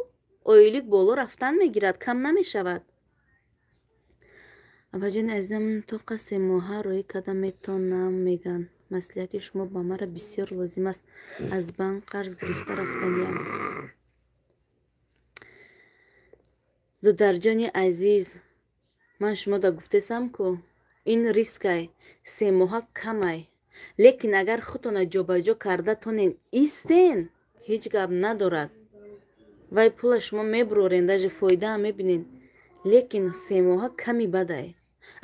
ойлик боло рафтан мегирад, кам намешавад. Абаҷони азизам, тоқа 3 моҳа роҳӣ карда метонам меган. Маслиҳати шумо ба мара бисёр лозим аст. Аз банк қарз гирифта рафтаниям. Дударҷони азиз, ман шумода гуфтесам ку ин рискай, 3 моҳа камай. Лекин агар худтона ҷобаҷо карда тонен истен, ҳеҷ гап надорад. Вай пула шумо мебурорен, даже фоидаам мебинен. Лекин 3 моҳа ками бадай.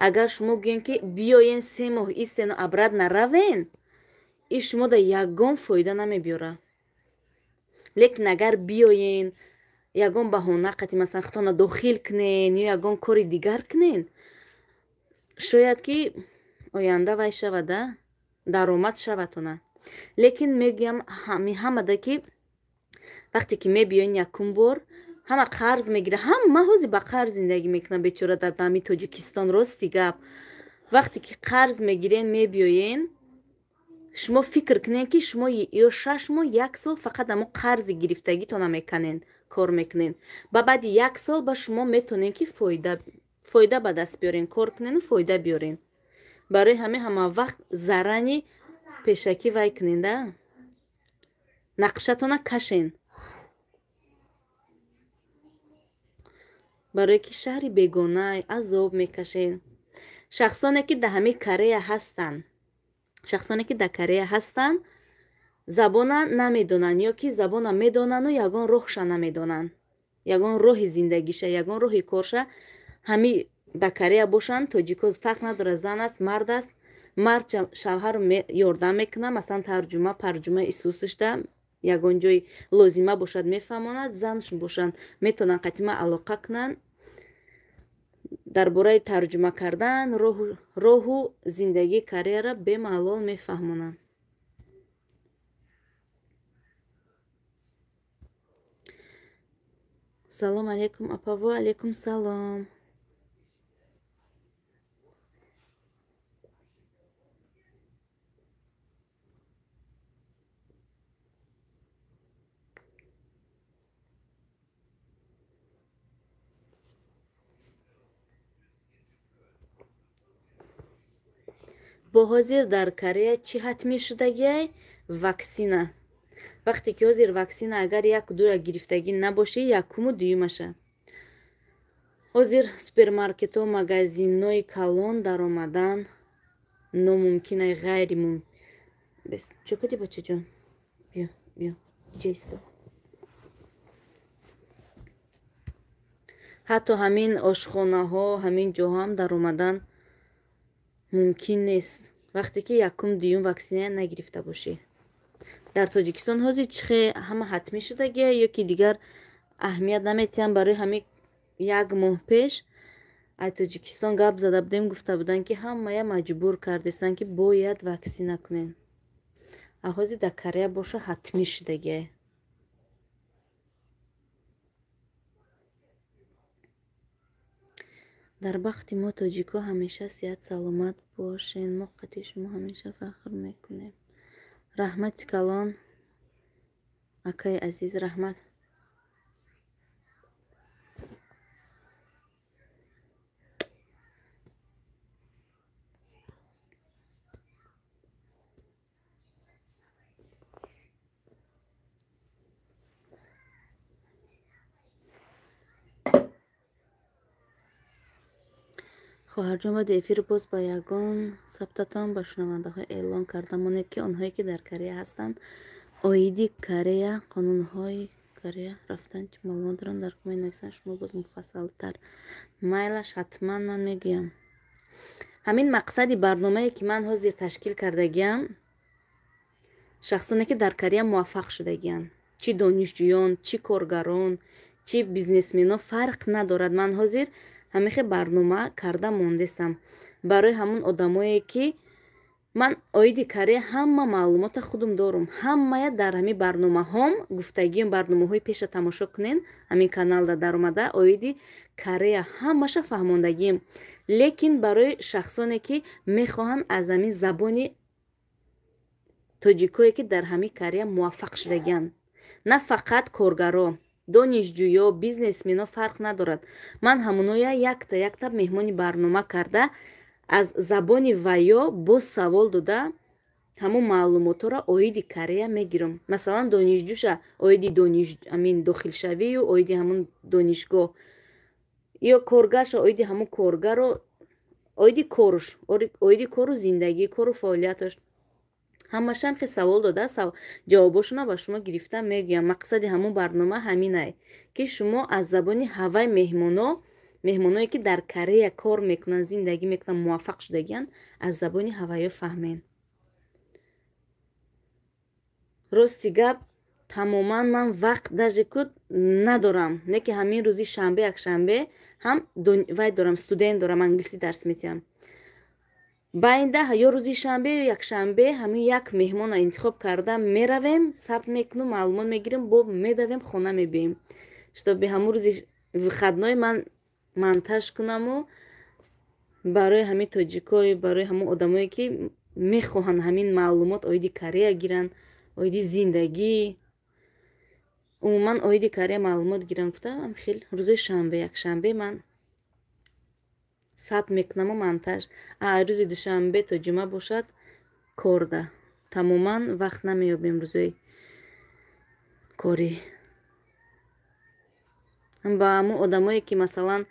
Агар шумо гӯен ки биёен 3 моҳ истену обратно равен, и шумода ягон фоида намебиёра. Лекин агар биёен, ягон баҳона қати масалан худтона дохил кунен ё ягон кори дигар кунен, шояд ки оянда вай шавада, даромад шавадтона. Лекин мегӯям ҳамада ки вақте ки мебиёен якум бор, ҳама қарз мегирад, ҳама ҳозир ба қарз зиндагӣ мекунад бечора дар дами Тоҷикистон. Рости гап, вақте ки қарз мегирен, мебиёен, шумо фикр кунед ки шумо ё 6 моҳ, як сол фақат ҳамо қарзи гирифтагитона меканен, кор мекунен. Ба баъди як сол ба шумо метонен ки фоида ба даст биёрен, кор кунену фоида биёрен. Барои ҳамин ҳама вақт зарани пешакӣ вай кунен, да, нақшатона кашен, барое ки шаҳри бегонай азоб мекашед. Шахсоне ки дар ҳамин Корея ҳастанд, шахсоне ки дар Корея ҳастанд, забона намедонанд ё ки забона медонану ягон роҳша намедонанд, ягон роҳи зиндагиша, ягон роҳи корша, ҳами дар Корея бошанд, тоҷико фарқ надорад, зан аст, мард аст, мард шавҳарро ёрдам мекунад, масалан тарҷума парҷума исусишда ягон ҷои лозима бошад мефаҳмонад, занш бошанд метавонанд қатима алоқа кунанд дар бораи тарҷума кардан, роҳу зиндагии Кореяро бемалол мефаҳмонанд. Салом алейкум, апа. Ва алейкум салом. Бо ҳозир дар Корея чӣ ҳатмӣ шудагиай? Ваксина. Вақте ки ҳозир ваксина агар як дура гирифтагӣ набошӣ, якуму дуюмаша. Ҳозир супермаркетҳо, магазинҳои калон даромадан номумкин, ай ғайримумкин. Чӣ кардӣ, бачаҷон? Биё, биё, иҷа исто. Ҳатто ҳамин ошхонаҳо, ҳамин ҷоҳо ҳам даромадан мумкин нест, вақте ки якум дуюм ваксина нагирифта бошӣ. Дар Тоҷикистон ҳозир чӣ хе ҳама ҳатмӣ шудагия ё ки дигар аҳамият наметиҳанд? Барои ҳамин як моҳ пеш аз Тоҷикистон гап зада будем, гуфта буданд, ки ҳамая маҷбур кардестанд, ки бояд ваксина кунем. А ҳозир дар Корея боша ҳатмӣ шудагия. Дар бахти мо тоҷикҳо ҳамеша сиҳат саломат бошен. Мо қати шумо ҳамеша фахр мекунем. Раҳмати калон, акаи азиз, раҳмат. Хоҳарҷон, баъди эфир боз ба ягон сабтатон ба шунавандаҳо эълон карда монед, ки онҳое ки дар Корея ҳастанд, оиди Корея, қонунҳои Корея рафтан чӣ маълумот доранд, дар коммент нависанд, шумо боз муфассалтар. Майлаш, ҳатман ман мегӯям. Ҳамин мақсади барномае ки ман ҳозир ташкил кардагиам, шахсоне ки дар Корея муваффақ шудагианд, чӣ донишҷӯён, чӣ коргарон, чӣ бизнесменон, фарқ надорад. Ман ҳозир ҳамихе барнома карда мондестам барои ҳамон одамое ки ман оиди Корея ҳама маълумота худум дорум, ҳамая дар ҳамин барномаҳом гуфтагиам. Барномаҳои пеша тамошо кунен, ҳамин каналда даромада оиди Корея ҳамаша фаҳмондагием. Лекин барои шахсоне ки мехоҳанд аз ҳамин забони тоҷикое ки дар ҳамин Корея муваффақ шудагианд, на фақат коргаро, донишҷӯё, бизнесмено, фарқ надорад, ман ҳамоноя якта якта меҳмони барнома карда, аз забони ваё боз савол дода, ҳамон маълумотҳоро оиди Корея мегирам. Масалан, донишҷӯша оиди ҳамин дохилшавию оиди ҳамон донишгоҳ, ё коргарша оиди ҳамон коргаро, оиди коруш, оиди кору зиндагӣ, кору фаъолияташ, ҳамашам хе савол дода, ҷавобошона ба шумо гирифта мегӯям. Мақсади ҳамон барнома ҳаминае, ки шумо аз забони ҳавай меҳмоно, меҳмоное ки дар Корея кор мекунанд, зиндагӣ мекунанд, муваффақ шудагианд, аз забони ҳавайё фаҳмед. Рости гап, тамоман ман вақт даже куд надорам, не ки ҳамин рӯзи шанбе, якшанбе ҳам вай дорам, студент дорам, англисӣ дарс метиҳам. Байнда ё рӯзи шанбе ё якшанбе ҳамин як меҳмона интихоб карда меравем, сабт мекунем, маълумот мегирем, бо медавем, хона мебием, чтобы ҳамун рӯзи выходной ман монтаж кунаму барои ҳамин тоҷикои, барои ҳамун одамое ки мехоҳанд ҳамин маълумот оиди Корея гиранд, оиди зиндагӣ, умуман оиди Корея маълумот гиранд, гуфтам, хел рӯзои шанбе, якшанбе ман сабт мекунаму монтаж. А рӯзи душанбе то ҷумъа бошад корда, тамоман вақт намеёбем рӯзои корӣ. Ба ҳамун одамое ки, масалан,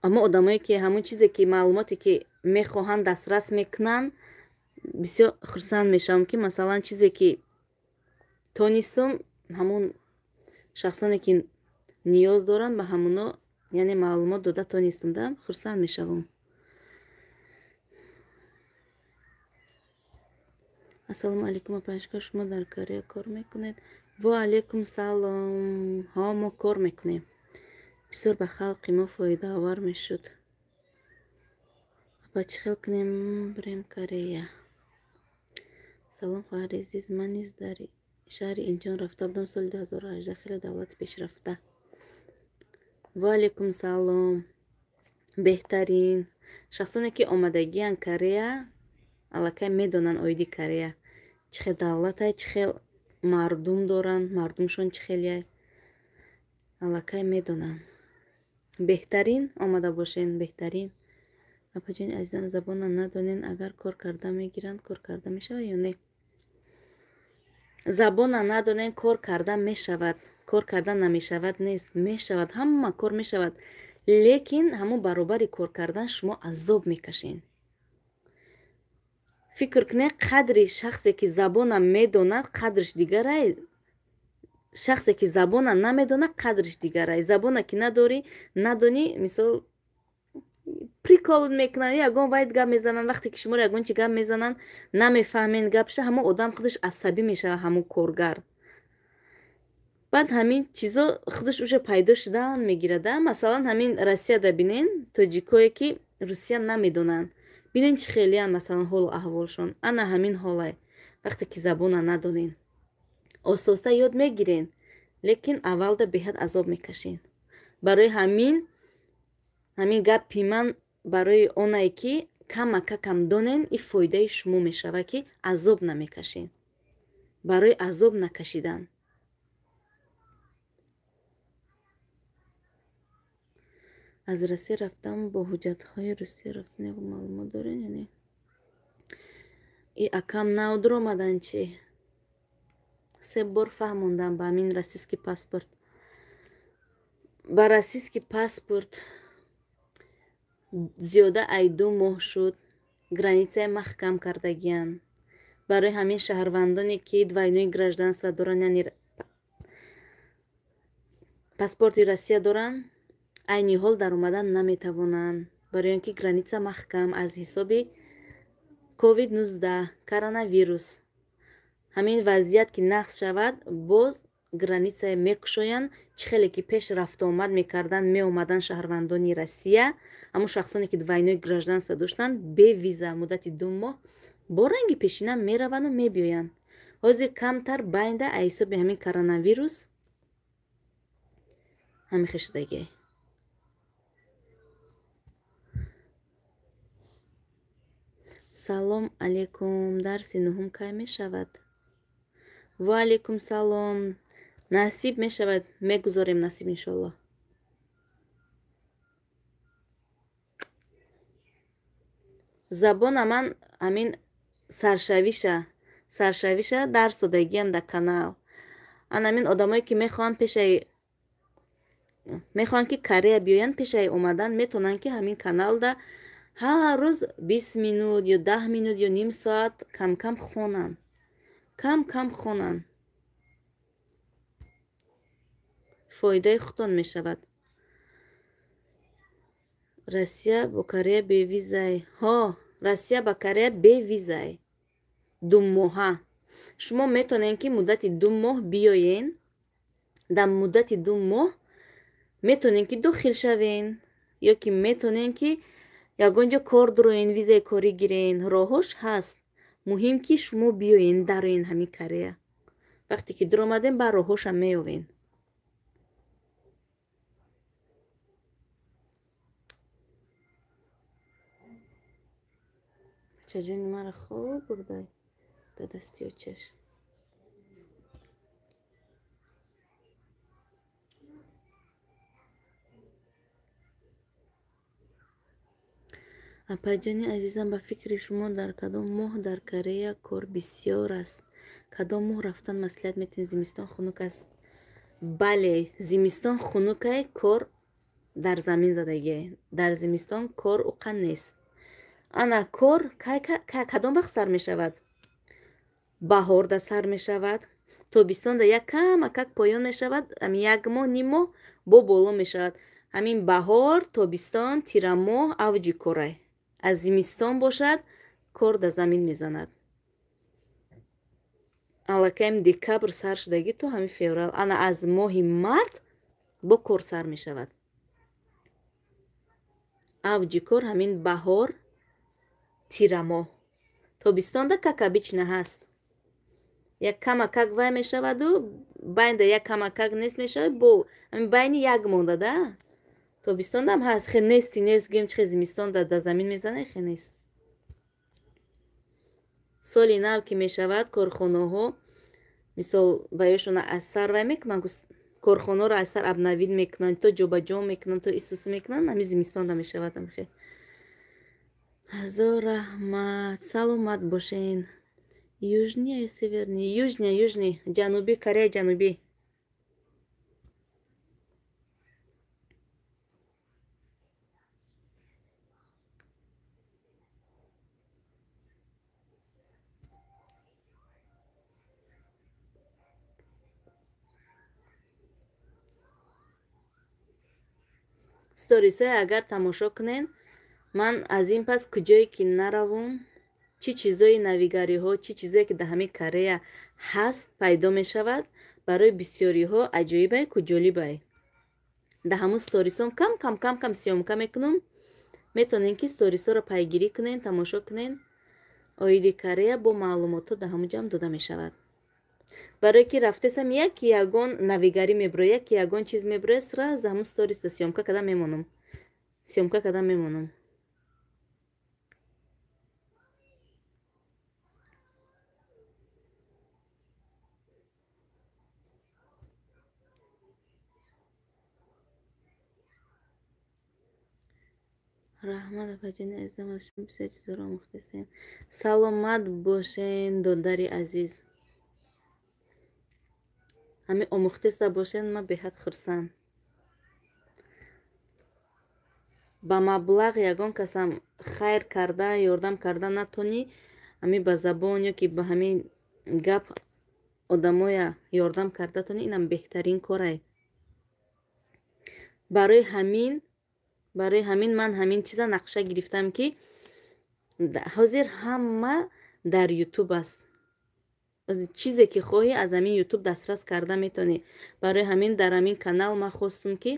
ҳамун одамое ки ҳамун чизе ки маълумоте ки мехоҳанд дастрас мекунанд, бисёр хурсанд мешавам, ки масалан чизе ки тонистум, ҳамун шахсоне ки ниёз доранд, ба ҳамуно яъне маълумот дода тонистум, да хурсанд мешавам. Ассалому алайкум, апашка, шумо дар Корея кор мекунед? Ва алайкум салом. Ҳо, мо кор мекунем. Бисёр ба халқи мо фоидаовар мешуд. Апа, чӣ хел кунем бирем Корея? Салом, хоҳари азиз, ман низ дар Шаҳри Инчон рафта будам соли 2018, хеле давлати пешрафта. Ва алейкум салом. Беҳтарин. Шахсоне ки омадагиянд Корея, аллакай медонанд оиди Корея. Чӣ хел давлатай, чӣ хел мардум доранд, мардумшон чӣ хелияй. Аллакай медонанд. Беҳтарин омада бошен, беҳтарин. Апаҷони азизам, забонам надонен, агар кор карда мегиранд, кор карда мешавад ё не? Забона надонен, кор карда мешавад. Кор карда намешавад нест, мешавад, ҳама кор мешавад. Лекин ҳамон баробари кор кардан шумо азоб мекашен. Фикр кунед, қадри шахсе ки забона медонад, қадриш дигарай. Шахсе ки забона намедонад, қадриш дигарай. Забона ки надорӣ, надонӣ, мисол прикол мекунанд, ягон вайд гап мезананд. Вақте ки шуморо ягон чи гап мезананд, намефаҳмед гапша, ҳамон одам худаш асабӣ мешавад, ҳамон коргар. Баъд ҳамин чизо худаш уже пайдо шудан мегирад. Масалан, ҳамин Россияда бинен, тоҷикое ки Русия намедонанд, бинен чӣ хелиянд, масалан, ҳолу аҳволшон. Ана ҳамин ҳолай, вақте ки забона надонен. Оста-оста ёд мегирен, лекин аввалда беҳад азоб мекашен. Барои ҳамин гапи ман барои онае ки камакакам донен, и фоидаи шумо мешавад ки азоб намекашен. Барои азоб накашидан. Аз Россия рафтам бо ҳуҷҷатҳои Русия рафтан ягон маълумот дорен ё не? И акам нав дуромадан чи? Се бор фаҳмондам ба ҳамин российский паспорт. Ба российский паспорт зиёда ай 2 моҳ шуд, границаи маҳкам кардагиянд. Барои ҳамин шаҳрвандоне ки двойное гражданство доранд, яъне паспорти Россия доранд, айни ҳол даромадан наметавонанд. Барои он ки граница маҳкам аз ҳисоби COVID-19, коронавирус. Ҳамин вазъият ки нақс шавад, боз границае мекушоянд. Чӣ хеле ки пеш рафтуомад мекарданд, меомаданд шаҳрвандони Россия, ҳамон шахсоне ки двойное гражданство доштанд, бе виза муддати 2 моҳ бо ранги пешина мераванду мебиёянд. Ҳозир камтар байнда аз ҳисоби ҳамин коронавирус ҳамин хел шудагиай. Салом алейкум. Дарси нуҳум кай мешавад? Ва алейкум салом. Насиб мешавад, мегузорем насиб иншоллоҳ. Забона ман ҳамин саршавиша дарс додагиам дар канал. Ан ҳамин одамое ки мехоҳанд пешаи мехоҳанд ки Корея биёянд, пешаи омадан метавонанд ки ҳамин каналда ҳар рӯз 20 минут ё 10 минут ё ним соат кам-кам хонанд. Кам-кам хонанд. Фоидаи худтон мешавад. Россия бо Корея бевизай. Ҳо, Россия ба Корея бевизай. 2 моҳа. Шумо метавонед ки муддати 2 моҳ биёен. Дар муддати 2 моҳ метавонед ки дохил шавен ё ки метавонед ки ягон ҷо кор дуроен, визаи корӣ гирен. Роҳош ҳаст. Муҳим ки шумо биёен, дароен ҳамин Корея. Вақте ки дуромадем, ба роҳошам меёвен. Бачаҷони маро хоб бурдай да дасти очаш. Апаҷони азизам, ба фикри шумо дар кадом моҳ дар Корея кор бисёр аст? Кадом моҳ рафтан маслиҳат метавонед? Зимистон хунук аст? Бале, зимистон хунукай, кор дар замин задагиай. Дар зимистон кор уқа нест. Ана кор кадом вақт сар мешавад? Баҳорда сар мешавад, тобистонда як камакак поён мешавад, ҳамин як моҳ, ним моҳ бо боло мешавад. Ҳамин баҳор, тобистон, тирамоҳ авҷи корай. Аз зимистон бошад, кор дар замин мезанад. Аллакай декабр сар шудагӣ то ҳамин феврал. Ана аз моҳи март бо кор сар мешавад. Авҷи кор ҳамин баҳор, тирамоҳ. Тобистонда какабична ҳаст. Як камакак вай мешаваду байнда як камакак нест мешавад, бо байни як монда да. Тобистондам ҳаст, хе нести нест, гӯем чи хе зимистон дар замин мезанад, хе нест. Соли нав ки мешавад, корхонаҳо мисол ваёшона аз сар вай мекунанд, корхонаро аз сар обновид мекунанд, то ҷобаҷо мекунанд, то исусу мекунанд, ҳами зимистонда мешавад ҳамихе. Ҳазор раҳмат, саломат бошен. Южный ё северный? Южный, южный, ҷанубӣ, Кореяи Ҷанубӣ. Сторисҳое агар тамошо кунен, ман аз ин пас куҷое ки наравум, чӣ чизои навигариҳо, чӣ чизое ки дар ҳамин Корея ҳаст пайдо мешавад, барои бисёриҳо аҷоибай ку ҷолибай. Дар ҳамун сторисҳом кам кам кам кам съёмка мекунам. Метавонем ки сторисҳоро пайгирӣ кунен, тамошо кунен. Оиди Корея бо маълумотҳо дар ҳамун ҷам дода мешавад. Барое ки рафтесам, яки ягон навигарӣ мебирояд, яки ягон чиз мебирояд, сразу ҳамун сториса съёмка карда мемонам. Съёмка карда мемонам. Раҳмат, апаҷони азизам, аз шумо бисёр чизҳоро омӯхтастем. Саломат бошен, додари азиз. Ҳамин омӯхтеста бошен, ман беҳад хурсанд. Ба маблағ ягон касам хайр карда, ёрдам карда натонӣ, ҳамин ба забон ё ки ба ҳамин гап одамоя ёрдам карда тонӣ, инам беҳтарин корай. Барои ҳамин ман ҳамин чиза нақша гирифтам, ки ҳозир ҳама дар ютуб аст. Чизе ки хоҳӣ аз ҳамин ютуб дастрас карда метавонӣ. Барои ҳамин дар ҳамин канал ман хостум, ки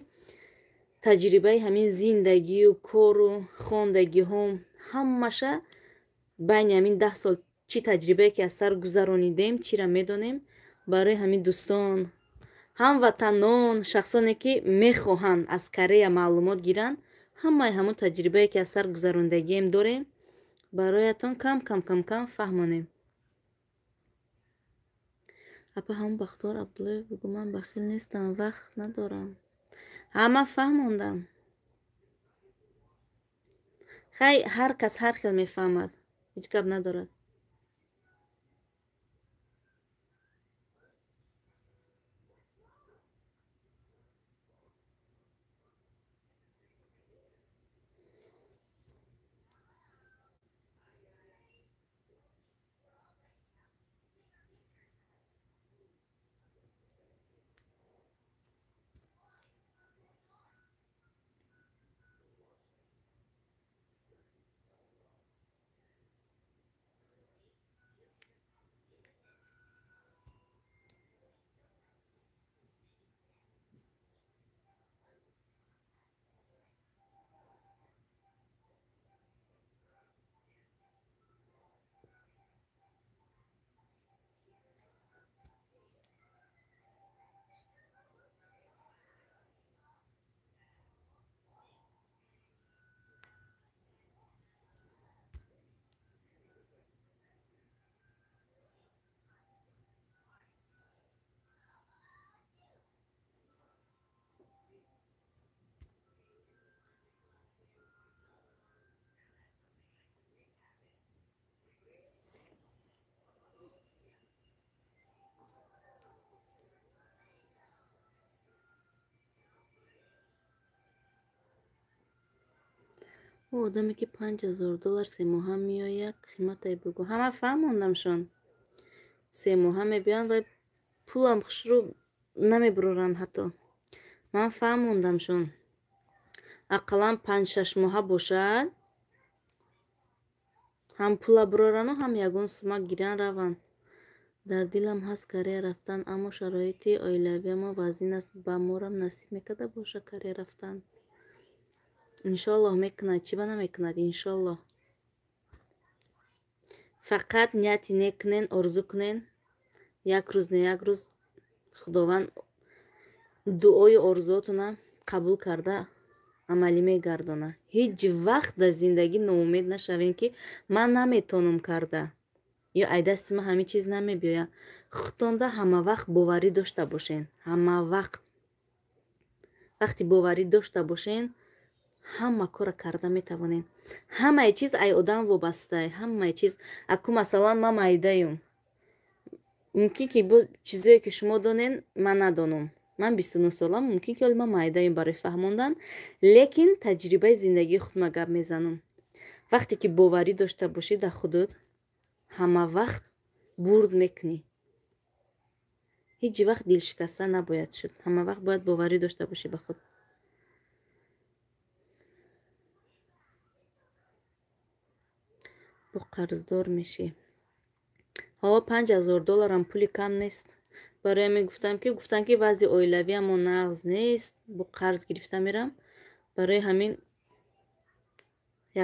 таҷрибаи ҳамин зиндагию кору хондагиҳом ҳамаша байни ҳамин 10 сол чӣ таҷрибае ки аз сар гузаронидем, чира медонем, барои ҳамин дӯстон, ҳамватанон, шахсоне ки мехоҳанд аз Корея маълумот гиранд, ҳамаи ҳамун таҷрибае ки аз сар гузарондагием дорем, бароятон кам кам кам кам фаҳмонем. Апа, ҳамун Бахтиёр Абдуллоев бигӯ, ман бахил нестам, вақт надорам. Ҳама фаҳмондам. Хай, ҳар кас ҳар хел мефаҳмад, ҳеҷ гап надорад. Ӯ одаме ки $5000 семоҳа меояд, қиматай бигӯ. Ҳама фаҳмондамшон. Семоҳа мебиёянд ва пулам хушрӯ намебуроранд ҳатто. Ман фаҳмондамшон. Ақаллан 5-6 моҳа бошад, ҳам пула бурарану ҳам ягон сума гиран раванд. Дар дилам ҳаст Корея рафтан, аммо шароити оилавиамон вазнин аст. Ба морам насиб мекарда боша Корея рафтан. Иншоаллоҳ мекунад, чӣ ба намекунад, иншоаллоҳ. Фақат нияти нек кунен, орзу кунен, Як рӯз не як рӯз Худованд дуою орзуотона қабул карда амалӣ мегардонад. Ҳеҷ вақт дар зиндагӣ ноумед нашавем, ки ман наметонам карда ё ай дасти ман ҳамин чиз намебиёяд. Худтонда ҳама вақт боварӣ дошта бошен. Ҳама вақт. Вақти боварӣ дошта бошен, ҳама корро карда метавонед. Ҳамаи чиз ай одам вобастае, ҳамаи чиз. Аку масалан ман майдаюм. Мумкин ки бо чизое ки шумо донен, ман надонам. Ман 29 солам, мумкин ки ҳоло ман майдаюм барои фаҳмондан, лекин таҷрибаи зиндагии худма гап мезанам. Вақте ки боварӣ дошта бошӣ дар худот, ҳама вақт бурд мекунӣ. Ҳеҷ вақт дилшикаста набояд шуд. Ҳама вақт бояд боварӣ дошта бошӣ ба худ. Бо қарздор мешӣ. Ҳо, $5000 пули кам нест. Барои ҳамин гуфтам ки вазъи оилавиамо нағз нест, бо қарз гирифта мерам. Барои ҳамин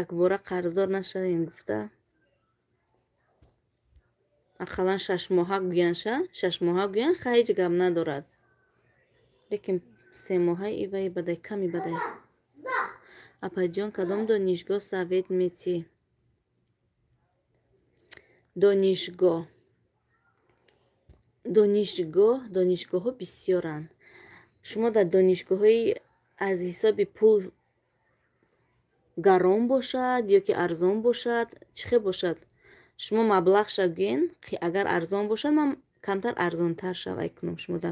якбора қарздор нашавем гуфта. Ақаллан 6 моҳа гӯянша, 6 моҳа гӯян, ха ҳеҷ гап надорад. Лекин 3 моҳа иваи бадай, ками бадай. Апаҷон, кадом донишгоҳ совет метӣ? Донишгоҳ. Донишгоҳҳо бисёранд. Шумо дар донишгоҳҳои аз ҳисоби пул гарон бошад ё ки арзон бошад, чӣ хел бошад? Шумо маблағша гӯен, агар арзон бошад, ман камтар арзонтар шавай кунам шумода.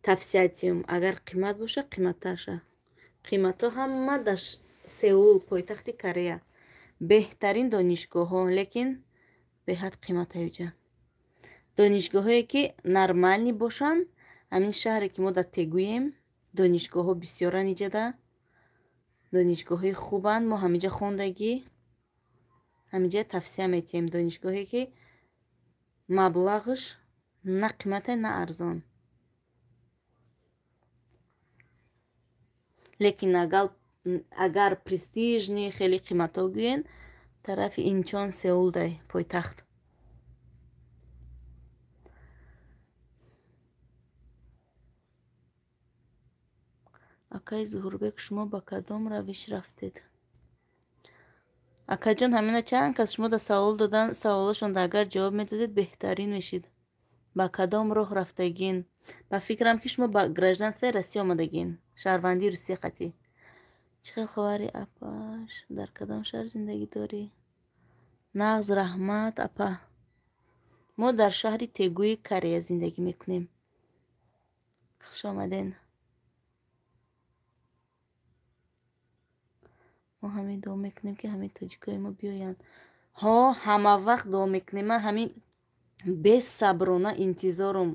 Тавсия диҳам, агар қимат бошад, қиматтар шав. Қиматҳо ҳама дар Сеул, пойтахти Корея. Беҳтарин донишгоҳҳо, лекин беҳад қиматае ҷа. Донишгоҳҳое ки нормални бошанд, ҳамин шаҳре ки мо дар Тегӯем, донишгоҳҳо бисёранд иҷада. Донишгоҳҳои хубанд, мо ҳамиҷа хондагӣ, ҳамиҷа тавсия метиҳем донишгоҳе ки маблағаш на қимате, на арзон. Лекин агар престижни, хеле қиматҳо гӯен, тарафи Инчон, Сеул дай пойтахт. Акаи Зуҳурбек, шумо ба кадом равиш рафтед? Акаҷон, ҳамина чанд кас шумо да савол додан, саволошонда агар ҷавоб медодед, беҳтарин мешид. Ба кадом роҳ рафтагин? Ба фикрам ки шумо ба гражданствои Россия омадагин, шаҳрвандии Русия қатъӣ. Чӣ хел хабари апаш? Дар кадом шаҳр зиндагӣ дорӣ? Нағз, раҳмат, апа. Мо дар шаҳри Тегӯи Корея зиндагӣ мекунем. Хуш омаден. Мо ҳамин дуо мекунем ки ҳамин тоҷикои мо биёянд. Ҳо, ҳама вақт дуо мекунем. Ман ҳамин бесаброна интизорум.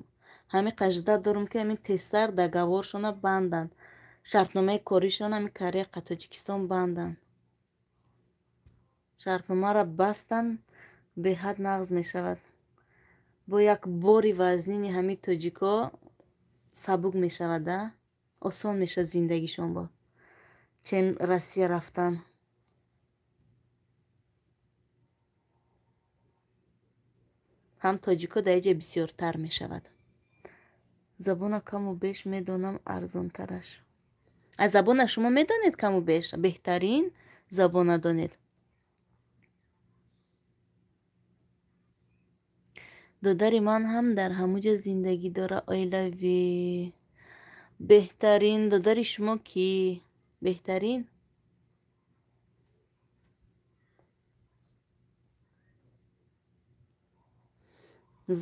Ҳамин қажда дорум ки ҳамин тезтар договоршона банданд. Шартномаи коришона ҳамин Корея қа Тоҷикистон банданд. Шартномаро бастан, беҳад нағз мешавад. Бо як бори вазнини ҳамин тоҷико сабук мешавад, а? Осон мешавад зиндагишон бо. Чем Россия рафтан. Ҳам тоҷико дар иҷа бисёртар мешавад. Забона каму беш медонам, арзонтараш. Аз забона шумо медонед каму беш? Беҳтарин забона донед. Додари ман ҳам дар ҳамуҷа зиндагӣ дора, оилавӣ. Беҳтарин додари шумо кӣ? Беҳтарин?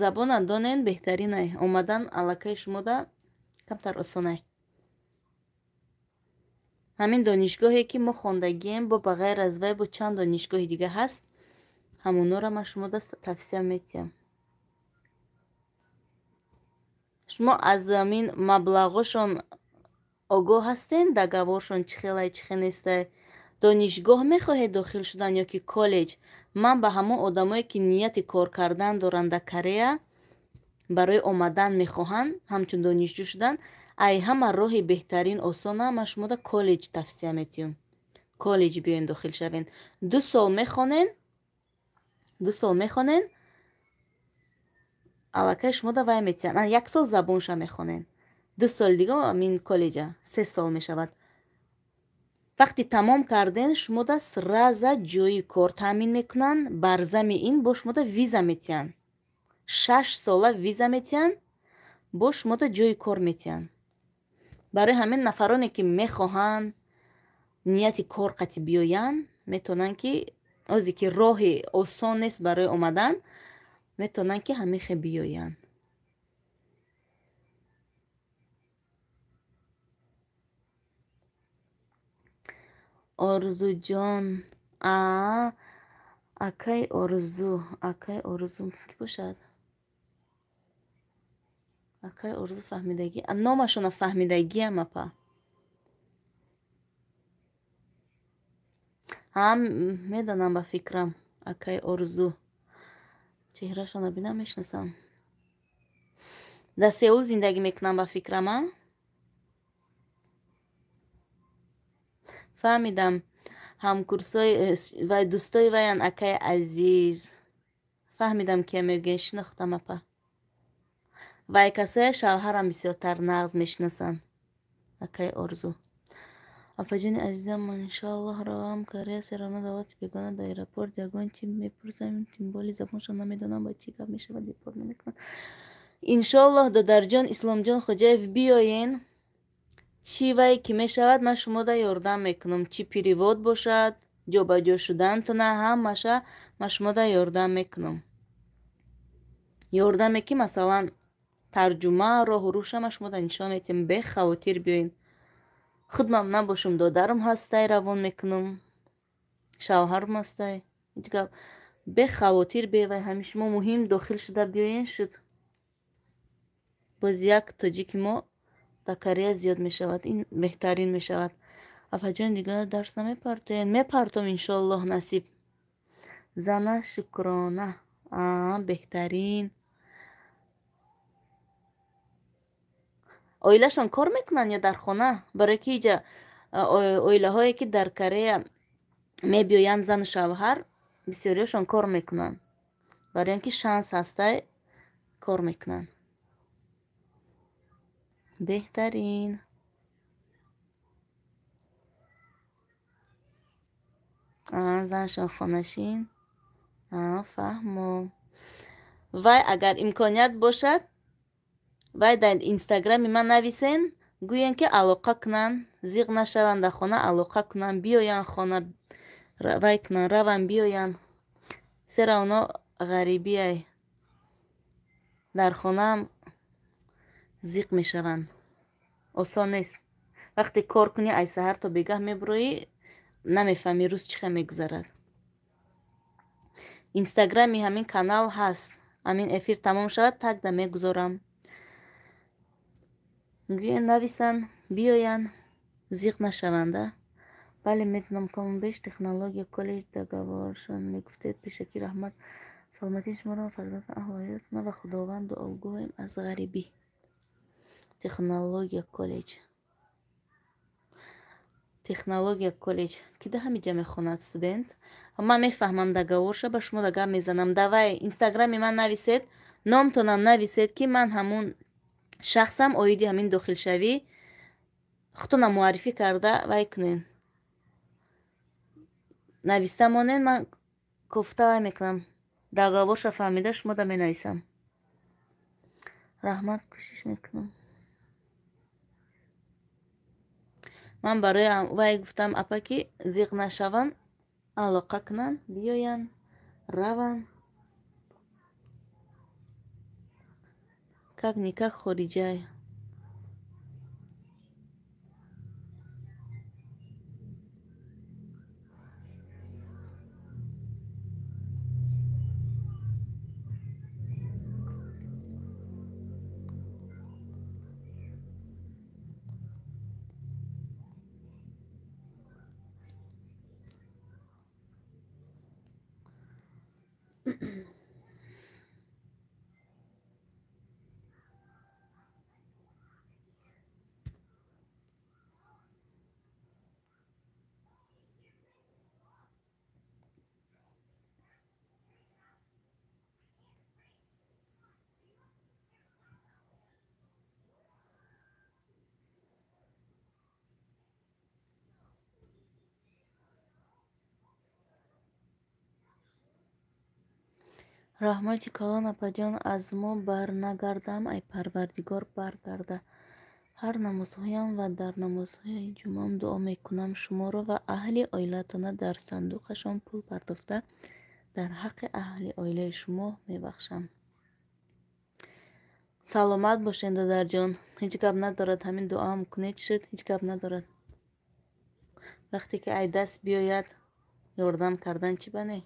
Забона донен беҳтаринай. Омадан аллакай шумода камтар осонай. Ҳамин донишгоҳе ки мо хондагием, бо ба ғайр аз вай бо чанд донишгоҳи дига ҳаст, ҳамонора ман шумода тавсия метиҳам. Шумо аз ҳамин маблағошон огоҳ ҳастен, договоршон чӣ хелай, чӣ хел нестай? Донишгоҳ мехоҳед дохил шудан ё ки коллеҷ? Ман ба ҳамон одамое ки нияти кор кардан доранд дар Корея, барои омадан мехоҳанд, ҳамчун донишҷӯ шудан, ай ҳама роҳи беҳтарин осона ман шумода коллеҷ тавсия метиҳам. Коллеҷ биёен дохил шавен. 2 сол мехонен, 2 сол мехонен, Аллакай шумода вай метиҳанд. Як сол забонша мехонен. 2 соли дига амин коллеҷа 3 сол мешавад. Вақти тамом карден шумода сразу ҷои кор таъмин мекунанд, бар зами ин бо шумода виза метиҳанд. 6 сола виза метиҳанд, бо шумода ҷои кор метиҳанд. Барои ҳамин нафароне ки мехоҳанд нияти кор қатъи биёянд, метавонанд ки озе ки роҳи осон нест барои омадан, метавонанд ки ҳамихе биёянд. Орзуҷон, акай Орзу, акай Орзу ки бошад? Акай Орзу фаҳмидагӣ, номашона фаҳмидагиам апа. Ҳам медонам ба фикрам, акай Орзу. Чеҳрашона бинам мешиносам. Дар Сеул зиндагӣ мекунам ба фикрам, а? Фаҳмидам, ҳамкурсои ва дӯстои ваян акай Азиз. Фаҳмидам ки мегӯян, шинохтам апа. Вай касоя шавҳарам бисёртар нағз мешиносанд. Акай Орзу. Апаҷони азизам, иншоаллоҳ равам Корея, серавно давлати бегона дар аэропорт ягон чи мепурсам, тимболи забоншон намедонам, ба чӣ гап мешавад, депорт намекунам. Иншоаллоҳ додарҷон Исломҷон Хоҷаев биёен. Чӣ вай ки мешавад, ман шумода ёрдам мекунам. Чӣ перевод бошад, ҷобаҷо шудантона, ҳамаша ман шумода ёрдам мекунам. Ёрдаме ки масалан тарҷума, роҳу рӯша ман шумода нишон метиҳам, бехавотир биёен. Худмам набошам, додарам ҳастай, равон мекунам, шавҳарам ҳастай, ҳеҷ гап, бехавотир бевай. Ҳамин шумо муҳим дохил шуда биёен шуд. Боз як тоҷики мо дар Корея зиёд мешавад, ин беҳтарин мешавад. Апаҷон, дигар дарс намепартоен? Мепартом иншоаллоҳ, насиб. Зана Шукрона, беҳтарин. Оилашон кор мекунанд ё дар хона? Барои ки иҷа оилаҳое ки дар Корея мебиёянд зану шавҳар, бисёриашон кор мекунанд. Барои он ки шанс ҳастай, кор мекунанд. Беҳтарин. Заншон хонашин. Фаҳмо. Вай агар имконият бошад, вай дар инстаграми ман нависен, гӯян ки алоқа кунанд, зиқ нашаванд дар хона, алоқа кунанд, биёянд хона, вай кунанд, раванд, биёянд. Сера оно ғарибиай, дар хонаам зиқ мешаванд. Осон нест. Вақте кор кунӣ, ай саҳар то бегаҳ мебуроӣ, намефаҳмӣ рӯз чӣ хел мегузарад. Инстаграми ҳамин канал ҳаст. Ҳамин эфир тамом шавад, тагда мегузорам. Гӯян нависанд, биёянд, зиқ нашаванда. Бале, медонам, камонбеш технология коллеҷ договоршон мегуфтед. Пешакӣ раҳмат. Саломатии шуморо, фарзандон, аҳлу аёлатон ва Худованд дуогӯем аз ғарибӣ. Технология коллеҷ. Технология коллеҷ. Ки да ҳамиҷа мехонад студент? Ман мефаҳмам договорша, ба шумо гап мезанам. Давай инстаграми ман нависед, номтонам нависед, ки ман ҳамун шахсам оиди ҳамин дохилшавӣ худтонам муаррифӣ карда вай кунен. Нависта монен, ман кофта вай мекунам. Договорша фаҳмида шумо да менависам. Раҳмат, кӯшиш мекунам. Ман барои вай гуфтам апа ки зиқ нашаванд, алоқа кунанд, биёянд, раванд. Как никак хориҷай. Раҳмати калон, апаҷон, аз мо барнагардам, ай Парвардигор баргарда. Ҳар намозҳоям ва дар намозҳои ҷумъам дуо мекунам шуморо ва аҳли оилаатона дар сандуқашон пул партофта дар ҳаққи аҳли оилаи шумо мебахшам. Саломат бошед, додарҷон. Ҳеҷ гап надорад, ҳамин дуоам кунед шуд, ҳеҷ гап надорад. Вақте ки ай даст биёяд, ёрдам кардан чӣ ба не?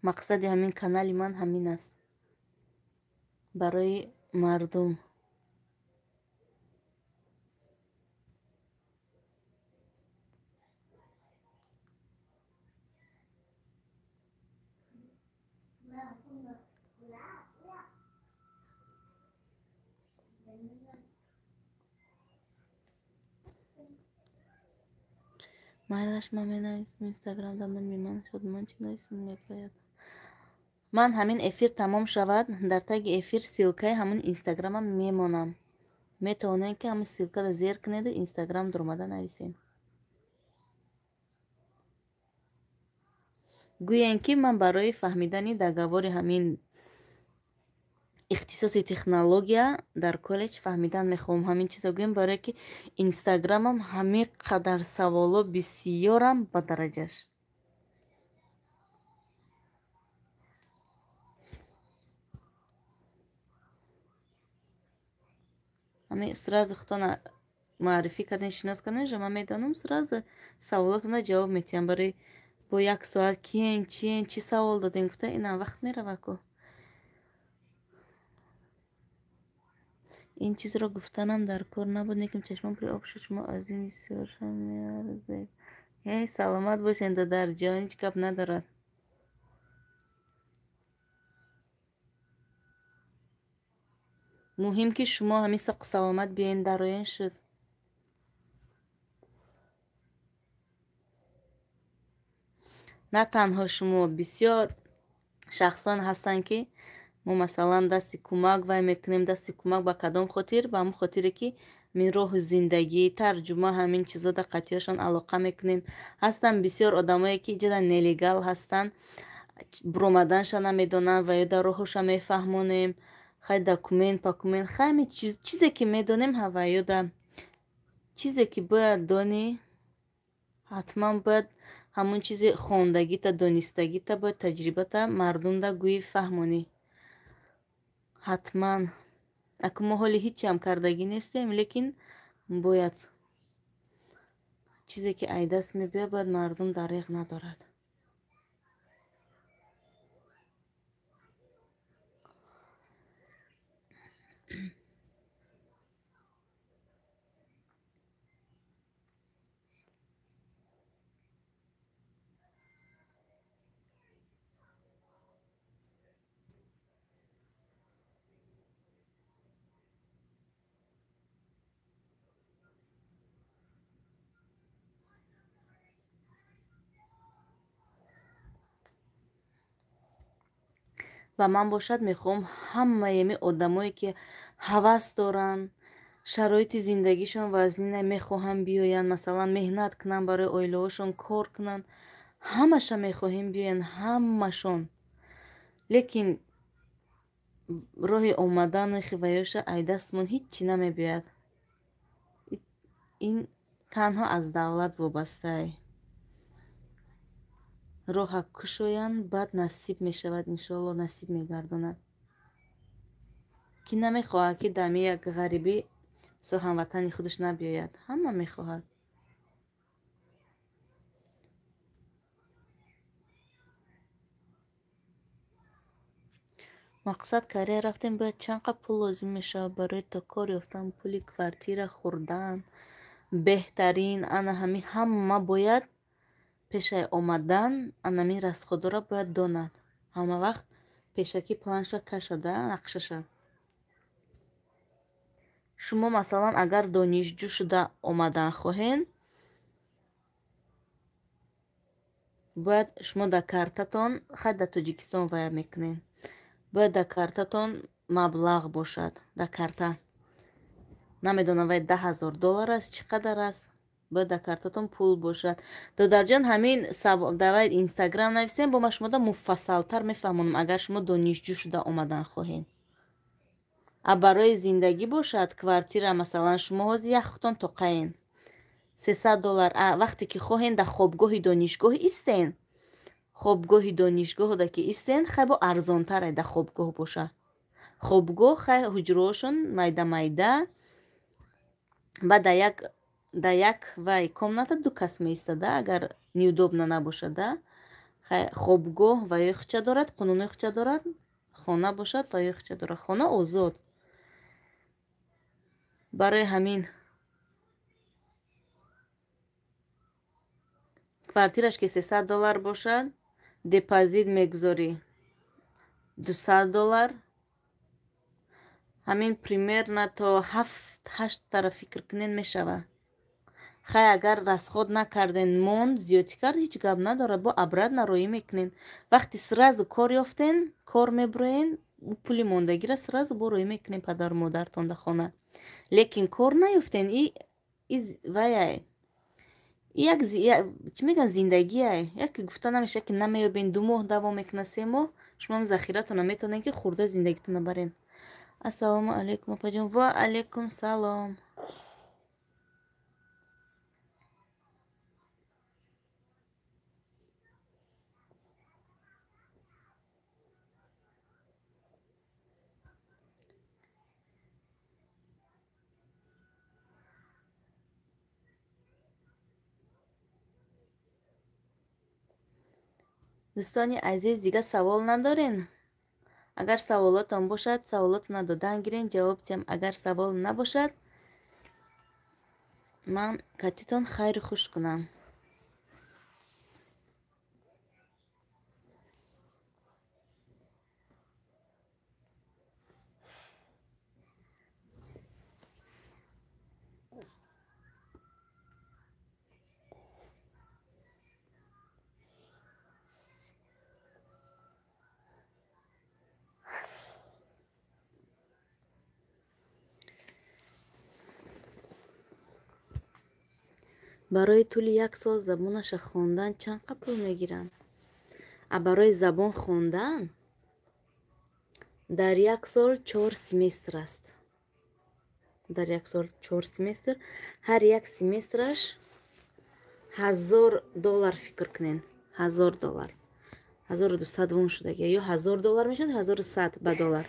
Мақсади ҳамин канали ман ҳамин аст. Барои мардум. Майлаш, ман менависам инстаграмда номи ман Шодмон чӣ нависам мебарояд. Ман ҳамин эфир тамом шавад, дар таги эфир ссылкаи ҳамун инстаграмам мемонам. Метавонед ки ҳамун ссылкаро зер кунеду инстаграм дуромада нависед. Гӯянд ки ман барои фаҳмидани договори ҳамин ихтисоси технология дар коллеҷ фаҳмидан мехоҳам. Ҳамин чиза гӯям, барое ки инстаграмам ҳамин қадар саволо бисёрам ба дараҷаш. Ҳамин сразу худтона муаррифӣ кардем, шинос кардем, уже ман медонам, сразу саволотона ҷавоб метиҳам. Барои бо як соат киен, чиен, чӣ савол додем гуфта, инам вақт мерава ку. Ин чизро гуфтанам дар кор набуд, лекин чашмон пури об шуд. Шумо аз ин бисёршам меарзед. Эй, саломат бошед, додарҷон, ҳеҷ гап надорад. Муҳим ки шумо ҳамин соқу саломат биёен дароен шуд. На танҳо шумо, бисёр шахсон ҳастанд ки мо масалан дасти кӯмак вай мекунем, дасти кӯмак ба кадом хотир? Ба ҳамон хотире ки мин роҳу зиндагӣ, тарҷума, ҳамин чизо дар қатъиёшон алоқа мекунем. Ҳастанд бисёр одамое ки иҷода нелегал ҳастанд, буромаданша намедонанд ва ё дар роҳуша мефаҳмонем. Хай документ, пакумент, хай ҳамин чизе ки медонем ва ё да чизе ки бояд донӣ, ҳатман бояд ҳамон чизи хондагита, донистагита, бояд таҷрибата мардумда гӯӣ фаҳмонӣ. Ҳатман. Аку мо ҳоли ҳичам кардагӣ нестем, лекин бояд чизе ки ай даст мебиёяд, бояд мардум дареғ надорад. Ва ман бошад мехоҳам ҳамаи ами одамое ки ҳавас доранд, шароити зиндагишон вазнина, мехоҳанд биёянд, масалан меҳнат кунанд, барои оилаҳошон кор кунанд, ҳамаша мехоҳем биёянд, ҳамашон. Лекин роҳи омадану хиваёша ай дастмон ҳиччи намебиёяд. Ин танҳо аз давлат вобастае. Роҳа кушоянд, баъд насиб мешавад, иншоалло насиб мегардонад. Ки намехоҳад ки дами як ғарибӣ мисол ҳамватани худаш набиёяд, ҳама мехоҳад. Мақсад Корея рафтем, бояд чанд қад пул лозим мешавад барои то кор ёфтан, пули квартира, хӯрдан, беҳтарин ана ҳамин ҳама бояд пешаи омадан анамин растходора бояд донад. Ҳама вақт пешакӣ планша кашада, нақшаша. Шумо масалан агар донишҷӯ шуда омадан хоҳед, бояд шумо дар картатон, хай дар Тоҷикистон вая мекунед, бояд дар картатон маблағ бошад, дар карта. Намедонам вай 10 000 доллар аст, чӣ қадар аст. Бояд дар картатон пул бошад. Додарҷон, ҳамин давай Инстаграм нависем, бо ма шумода муфассалтар мефаҳмонам, агар шумо донишҷӯ шуда омадан хоҳед. А барои зиндагӣ бошад, квартира, масалан, шумо ҳозир як худтон тоқаен. $300. А вақте ки хоҳен дар хобгоҳи донишгоҳ истен, хобгоҳи донишгоҳда ки истен, хай бо арзонтаре дар хобгоҳ боша. Хобгоҳ хай ҳуҷраҳошон майда майда, баъд дар як вай комната ду кас меистада, агар неудобно набошада. Хай хобгоҳ ваёи хуча дорад, қонунои хуча дорад, хона бошад ваёи хуча дорад. Хона озод. Барои ҳамин квартираш ки $300 бошад, депозит мегузорӣ $200. Ҳамин примерно то 7-8 тара фикр кунен мешавад. Хай агар расход накарден, монд, зиёдтӣ кард, ҳеҷ гап надорад, бо обратно роӣ мекунен. Вақти сразу кор ёфтен, кор мебуроен, пули мондагиро сразу бо роӣ мекунен падару модаратон дар хона. Лекин кор наёфтен, и ваяй як чӣ мегӯянд, зиндагиай. Яке гуфта намешавад ки намеёбен, 2 моҳ давом мекунад, 3 моҳ, шумо захиратонро метавонед ки хӯрда зиндагитонро барен. Ассалому алайкум апаҷон. Ва алайкум салом. Дӯстони азиз, дигар савол надорен? Агар саволотон бошад, саволотонро додан гирен, ҷавоб диҳам. Агар савол набошад, ман катитон хайру хуш кунам. Барои тӯли як сол забонаша хондан чанд қа пул мегиранд? А барои забон хондан дар як сол 4 семестр аст. Дар як сол 4 семестр, ҳар як семестраш $1000 фикр кунен. $1000. 1200 вон шудагия. Ё $1000 мешавад, 1100 ба доллар.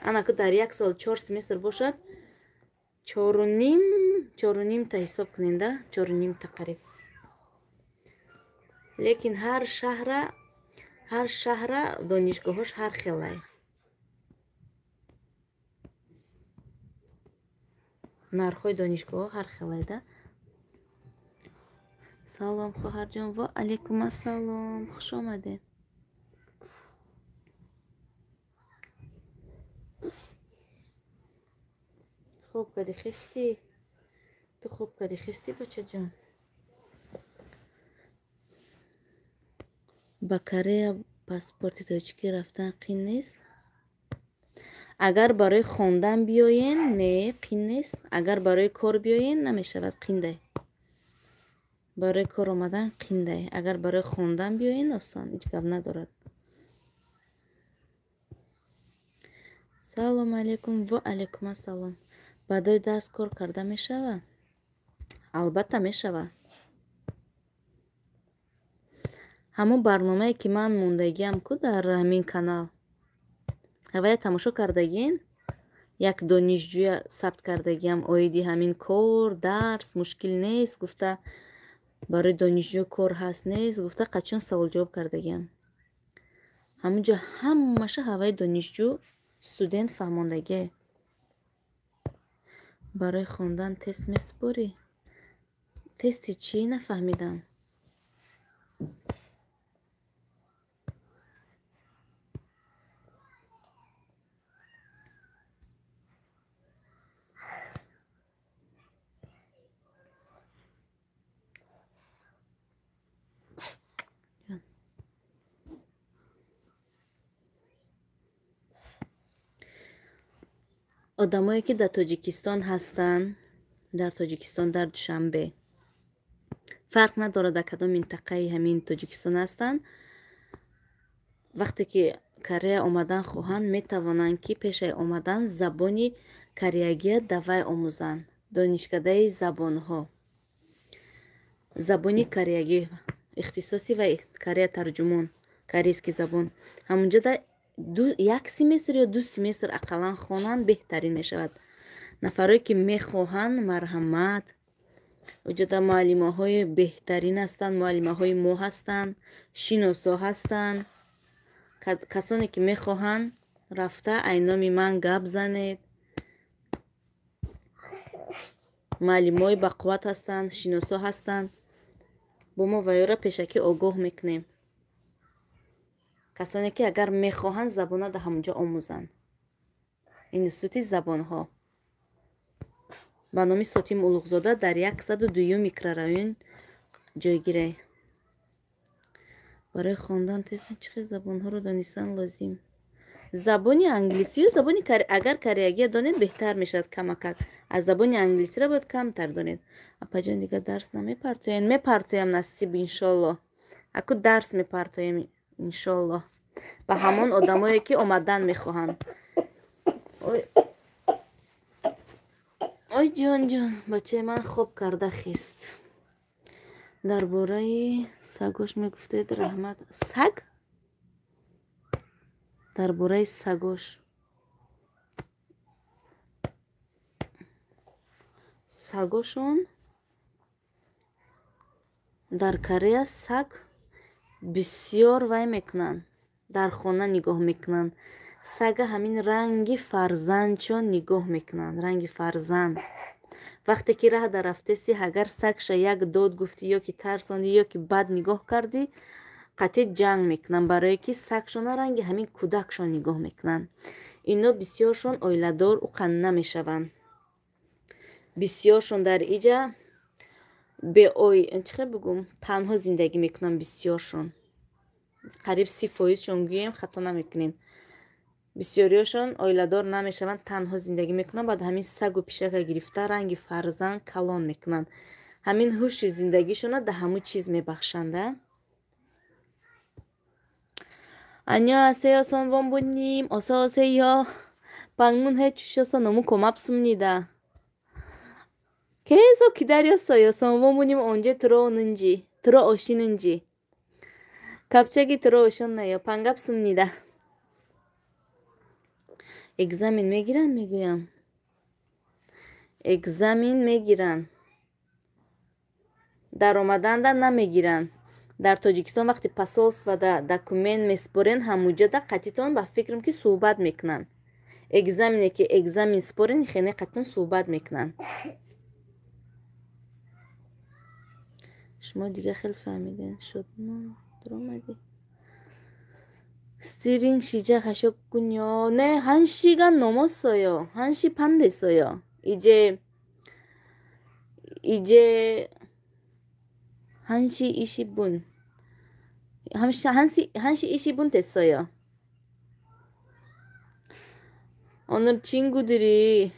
Анаку дар як сол 4 семестр бошад, 4.5 та ҳисоб кунен, да? 4.5 та қариб. Лекин ҳар шаҳра донишгоҳош ҳар хелай. Нархҳои донишгоҳҳо ҳар хелай, да? Салом хоҳарҷон. Ва алайкум ассалом. Хуш омадед. Хоб кади хестӣ? Ту хоб кади хестӣ, бачаҷон? Ба Корея паспорти тоҷикӣ рафтан қин нест? Агар барои хондан биёен, не, қин нест. Агар барои кор биёен, намешавад, қиндай. Барои кор омадан қиндай. Агар барои хондан биёен, осон, ҳеҷ гап надорад. Салом алайкум. Ва алайкум ассалом. Баъдои дарс кор карда мешавад? Албатта мешавад. Ҳамон барномае ки ман мондагиам ку дар ҳамин канал, ҳавая тамошо кардагин? Як донишҷӯя сабт кардагиам оиди ҳамин кор, дарс мушкил нест гуфта, барои донишҷӯ кор ҳаст нест гуфта, қачон саволҷавоб кардагиам. Ҳамунҷо ҳамаша ҳаваи донишҷӯ студент фаҳмондагие. Барои хондан тест месупорӣ? Тести чӣ нафаҳмидам? Одамое ки дар Тоҷикистон ҳастанд, дар Тоҷикистон, дар Душанбе, Фарқ надорад, дар кадом минтақаи ҳамин Тоҷикистон ҳастанд. Вақте ки Корея омадан хоҳанд, метавонанд, ки пешаи омадан забони кореягия давай омӯзанд. Донишкадаи забонҳо. Забони кореягӣ, ихтисоси ва Корея тарҷумон, корейский забон. Ҳамунҷода як семестр ё 2 семестр ақаллан хонанд, беҳтарин мешавад. Нафарое ки мехоҳанд, марҳамат. Уҷода муаллимаҳои беҳтарин ҳастанд, муаллимаҳои мо ҳастанд, шиносо ҳастанд. Касоне ки мехоҳанд, рафта айноми ман гап занед. Муаллимҳои бақувват ҳастанд, шиносо ҳастанд. Бо мо ваёра пешакӣ огоҳ мекунем. Касоне ки агар мехоҳанд забона дар ҳамонҷо омӯзанд. Институти забонҳо ба номи Сотим Улуғзода дар 102 микрорайон ҷойгир. Барои хондан тест чӣ хел забонҳоро донистан лозим? Забони англисию забони агар кореягия донед беҳтар мешавад камакак. Аз забони англисиро бояд камтар донед. Апаҷон, дигар дарс намепартоем? Мепартоям, насиб, иншоллоҳ. Аку дарс мепартоем, иншоллоҳ. Ба ҳамон одамое ки омадан мехоҳанд. Ой ҷон ҷон, бачаи ман хоб карда хист. Дар бораи сагош мегуфтед, раҳмат. Саг? Дар бораи сагош. Сагошон дар Корея саг бисёр вай мекунанд, дар хона нигоҳ мекунанд. Сага ҳамин ранги фарзандчон нигоҳ мекунанд, ранги фарзанд. Вақте ки раҳ дар рафтеси, агар сагша як дод гуфтӣ ё ки тарсондӣ ё ки бад нигоҳ кардӣ, қатъи ҷанг мекунанд, барое ки сагшона ранги ҳамин кӯдакшон нигоҳ мекунанд. Ино бисёршон оиладор уқан намешаванд. Бисёршон дар иҷа чӣ хел бигӯм, танҳо зиндагӣ мекунанд бисёршон. Қариб 30%шон гӯем, хато намекунем. Бисёриёшон оиладор намешаванд, танҳо зиндагӣ мекунанд. Баъд ҳамин сагу пишака гирифта ранги фарзанд калон мекунанд. Ҳамин ҳуши зиндагишона дар ҳамун чиз мебахшанд. 안녕하세요, 선원부님. 어서 오세요. 방문해 주셔서 너무 고맙습니다. 계속 기다렸어요. 선원부님 언제 들어오는지, 들어오시는지. 갑자기 들어오셨네요. 반갑습니다. Экзамен мегиранд, мегӯям. Экзамен мегиранд. Дар омаданда намегиранд. Дар Тоҷикистон вақти посольствода документ меспорен, ҳамуҷода қатитон ба фикрам ки суҳбат мекунанд. Экзамене ки экзамен спорен, хене қатитон суҳбат мекунанд. Шумо дига хел фаҳмиден шуд. Даромадӣ. 스티링 시작하셨군요. 네, 1시간 넘었어요. 1시 반 됐어요. 이제 1시 20분. 1시 20분 됐어요. 오늘 친구들이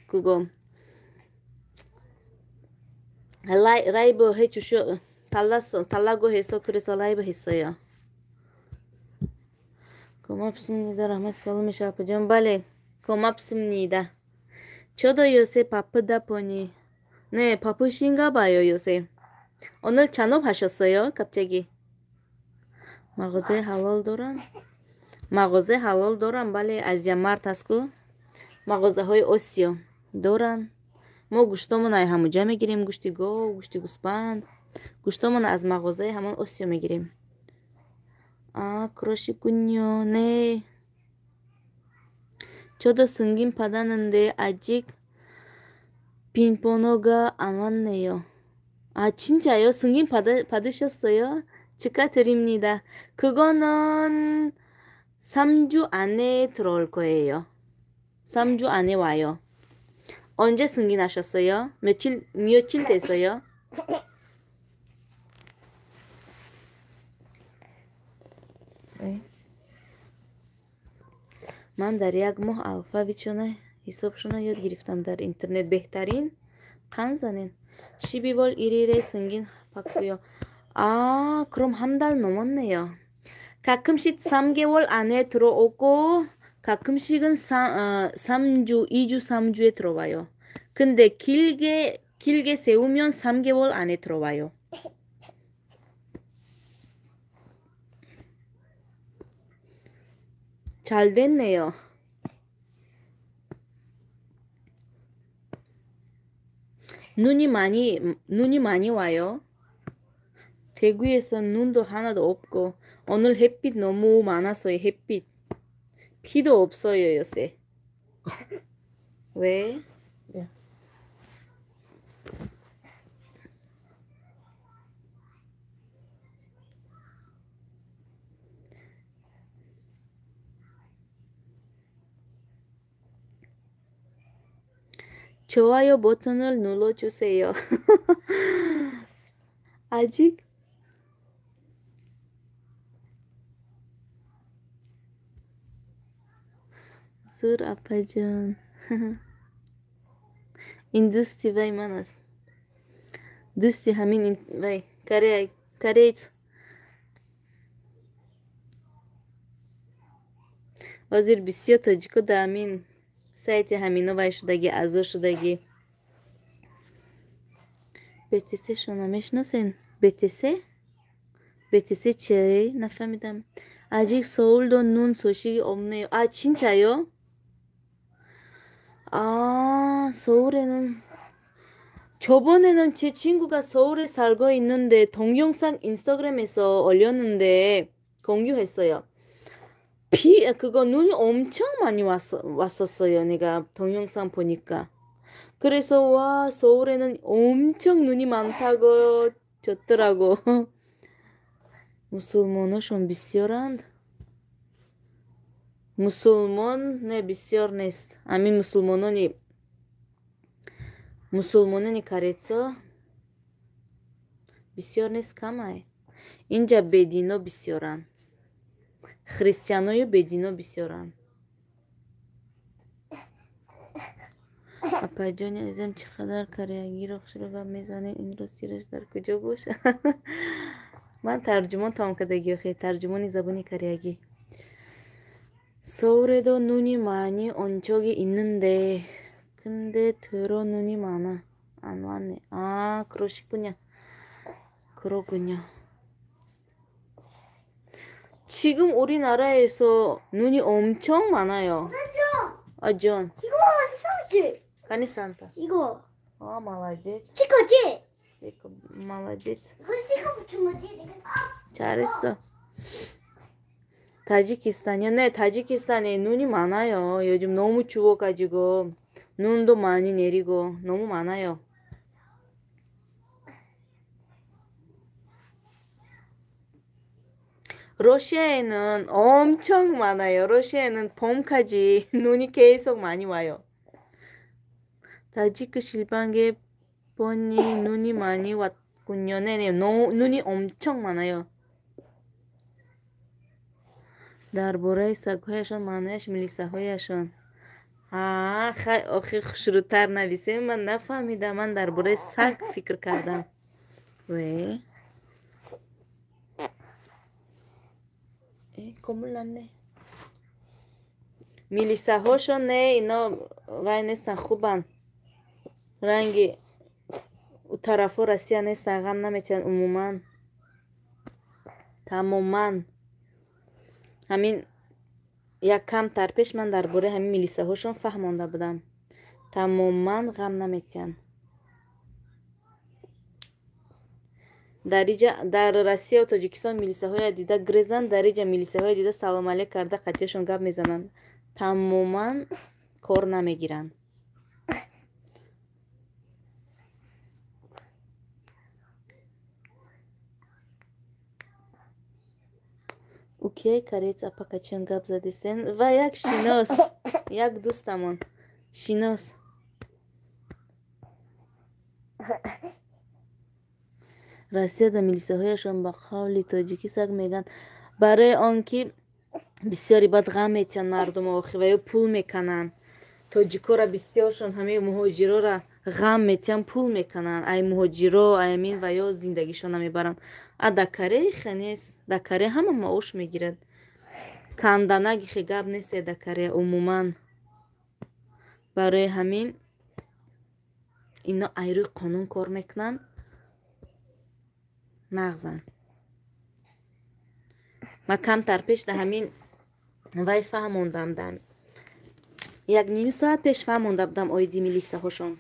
그거 라이브 해주셔 달라고 해서 그래서 라이브 했어요. 고맙습니다. 라흐마트 каломиша апаҷон. Бале, 고맙습니다. 저도 요새 바쁘다 보니 네, 바쁘신가 봐요, 요새. 오늘 잔업하셨어요? 갑자기. мағозаи ҳалол доранд? Мағозаи ҳалол доранд, бале, Азия Март ҳастку. Мағозаҳои Осиё доранд. Мо гӯштомон ай ҳамуҷа мегирем, гӯшти гов, гӯшти гӯспанд. Гӯштомон аз мағозаи ҳамон Осиё мегирем. 아, 그러시군요. 네. 저도 승인 받았는데 아직 빈번호가 안 왔네요. 아, 진짜요? 승인 받으셨어요? 축하드립니다. 그거는 3주 안에 들어올 거예요. 3주 안에 와요. 언제 승인하셨어요? 며칠 됐어요? Ман дар як моҳ алфавитшона ҳисобшона ёд гирифтам дар интернет. Беҳтарин қанд занен. 12월 1일에 승인 받고요. 아, 그럼 한 달 넘었네요. 가끔씩 3개월 안에 들어오고 가끔씩은 3주, 2주, 3주에 들어와요. 근데 길게 세우면 3개월 안에 들어와요. 잘 됐네요. 눈이 많이 와요. 대구에서 눈도 하나도 없고 오늘 햇빛 너무 많았어요. 햇빛. 비도 없어요 요새. 왜? 네. 좋아요 버튼을 눌러주세요. 아직? Зур апаҷон. Ин дӯсти вай ман аст. Дӯсти ҳамин вай кореец. Ҳозир бисёр тоҷико дар ҳамин сайти ҳамино вай шудагӣ, аъзо шудагӣ. БТС шумо мешиносен? БТС? БТС чи? Нафаҳмидам. 아직 서울도 눈 소식이 없네요. 아, 진짜요? 아, 서울에는 저번에는 제 친구가 서울에 살고 있는데 동영상 인스타그램에서 올렸는데 공유했어요. 비 그거 눈이 엄청 많이 왔었어요. 내가 동영상 보니까. 그래서 와, 서울에는 엄청 눈이 많다고 줬더라고. Мусулмоношон бисёранд? Мусулмон не, бисёр нест. Ҳамин мусулмонони корейцо бисёр нест, камай. Инҷа бедино бисёранд. Христианою бедино бисёранд. Апаҷони азизам, чӣ қадар кореягиро хушро гап мезанед, инро сираш дар куҷо бошад? Ман тарҷумон тамом кардагӣ, охе, тарҷумони забони кореягӣ. 서울에도 눈이 많이 온 적이 있는데 근데 더러 눈이 많아. 안 왔네. 아, 그러시군요. 그렇군요. 지금 우리나라에서 눈이 엄청 많아요. 아, 존. 이거 왔어, 아니, 산타. 이거. 아, молодец. 스티커지? 스티커, молодец. 이거 스티커 붙인 거지? 잘했어. 타지키스탄이요? 네, 타지키스탄에 눈이 많아요. 요즘 너무 추워가지고 눈도 많이 내리고 너무 많아요. 러시아에는 엄청 많아요. 러시아에는 봄까지 눈이 계속 많이 와요. 타지크 실방에 보니 눈이 많이 왔군요. 네네, 눈이 엄청 많아요. дар бораи сагҳояшон маънояш милисаҳояшон. Хай, охи хушрӯтар нависем, ман нафаҳмидам, ман дар бораи саг фикр кардам. 왜? Комул 났네. милисаҳошон не, ино вай нестан, хубанд. Ранги тарафҳо Россия нестан, ғам наметиҳанд умуман. Тамоман. Ҳамин як камтар пеш ман дар бораи ҳамин милисаҳошон фаҳмонда будам. Тамоман ғам наметиҳанд. Дар Россияу Тоҷикистон милисаҳоя дида грезанд, дар иҷа милисаҳоя дида салом алейк карда қатъиашон гап мезананд. Тамоман кор намегиранд. Укияи кореец апакачон гап задистен ва як шинос, як дӯстамон шинос. Россияда милисаҳояшон ба қавли тоҷикӣ саг мегӯянд, барои он ки бисёри бад ғам метиҳанд мардумо охи ва ё пул мекананд. Тоҷикора бисёршон ҳамаи муҳоҷирора Ғам метиҳанд, пул мекунанд. Ай муҳоҷиро, ай амин ва ё зиндагишона мебаранд. А дар Корея хе нест. Дар Корея ҳама маош мегирад. Канданаги хе гап нест дар Корея умуман. Барои ҳамин ино ай рӯи қонун кор мекунанд, нағзанд. Ман камтар пеш дар ҳамин вай фаҳмондам, дар як ним соат пеш фаҳмонда будам оиди милисаҳошон.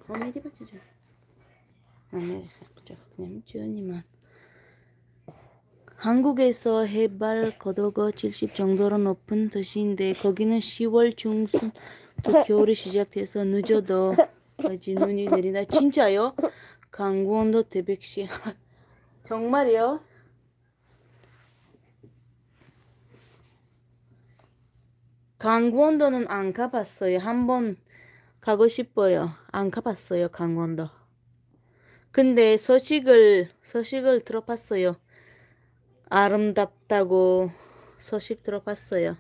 Мери бачаҷон? Мери quchoq кунем ҷони ман. 한국에서 해발 고도가 70 정도로 높은 도시인데 거기는 10월 중순부터 겨울이 시작돼서 늦어도 까지 눈이 내린다. 진짜요? 강원도 태백시. 정말이요? 강원도는 안 가봤어요. 한번 가고 싶어요. 안 가봤어요, 강원도. 근데 소식을 들어봤어요. 아름답다고 소식 들어봤어요.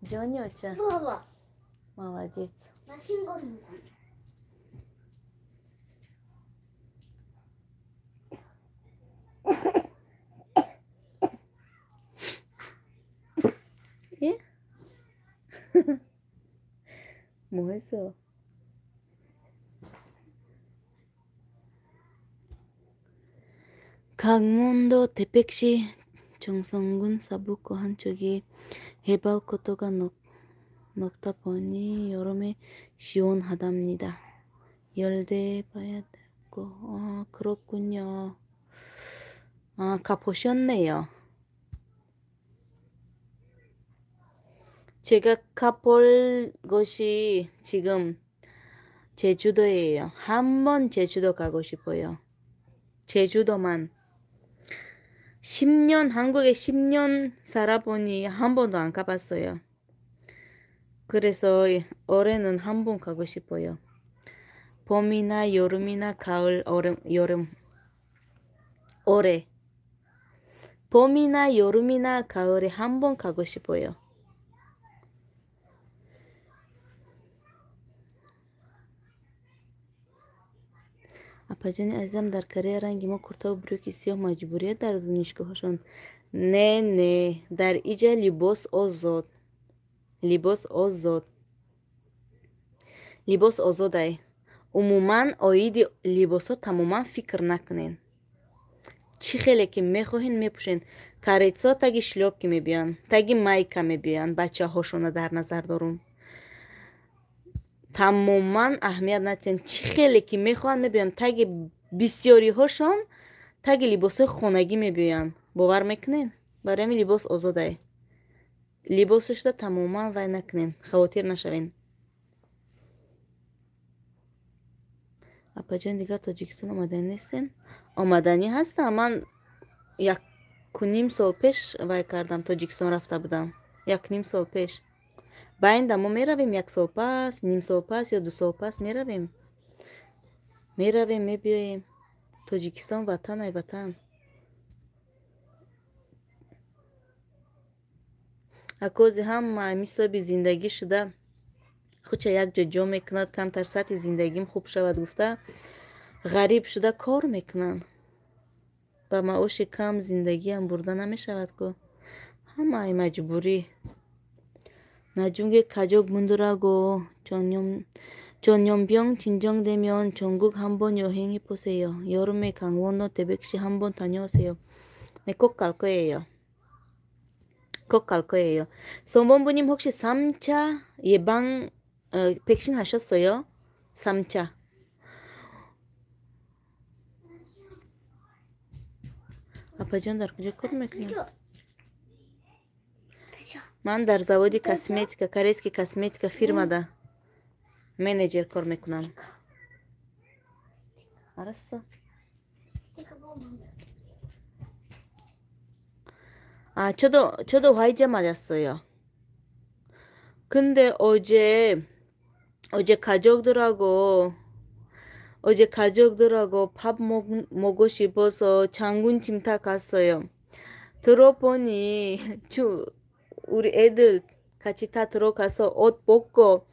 전혀. молодец. 예? 뭐 했어? 강원도 태백시 정선군 사북구 한쪽이 해발 고도가 높다 보니 여름에 시원하답니다. 열대 봐야 되고. 아, 그렇군요. 아, 가보셨네요. 제가 가볼 곳이 지금 제주도예요. 한번 제주도 가고 싶어요. 제주도만. 10년, 한국에 10년 살아보니 한 번도 안 가봤어요. 그래서 올해는 한 번 가고 싶어요. 봄이나 여름이나 가을, 여름, 올해. 봄이나 여름이나 가을에 한 번 가고 싶어요. Апаҷони азизам, дар Корея ранги мо куртаву брюки сиёҳ маҷбурият дар донишгоҳҳошон? Не, не, дар иҷа либос озод. Либос озод. Либос озодай. Умуман оиди либосҳо тамоман фикр накунед. Чӣ хеле ки мехоҳед мепӯшед. Корейцҳо таги шлёпки мебиёянд, таги майка мебиёянд, бачаҳошона дар назар дорум. Тамоман аҳамият надиҳед. Чӣ хеле ки мехоҳанд мебиёянд. Таги бисёриҳошон таги либосҳои хонагӣ мебиёянд. Бовар мекунед? Барои ҳамин либос озодай. Либосашда тамоман вай накунед, хавотир нашавед. Апаҷон, дигар Тоҷикистон омаданӣ нестем? Омаданӣ ҳастам. Ман 1.5 сол пеш вай кардам, Тоҷикистон рафта будам. 1.5 сол пеш. Баинда мо меравем 1 сол пас, ним сол пас ё 2 сол пас меравем. Меравем, мебиёем. Тоҷикистон ватан ай ватан. Акози ҳама мисоби зиндагӣ шуда худша як ҷо ҷо мекунад, камтар сатҳи зиндагим хуб шавад гуфта, ғариб шуда кор мекунанд. Ба маоши кам зиндагиам бурда намешавад ку. Ҳамаи маҷбурӣ. 나중에 가족 분들하고 전염병 진정되면 전국 한번 여행해 보세요. 여름에 강원도 태백시 한번 다녀오세요. 네, 꼭 갈 거예요. 꼭 갈 거예요. 손본부님 혹시 3차 예방 백신 하셨어요? 3차. 아빠ҷон дар куҷо кор мекунед? Ман дар заводи косметика, корейский косметика фирмада менеҷер кор мекунам. 알았어. 아, 저도 화이자 맞았어요. 근데 어제 어제 가족들하고 밥 먹고 싶어서 장군 침탁 갔어요. 들어보니 우리 애들 같이 다 들어가서 옷 벗고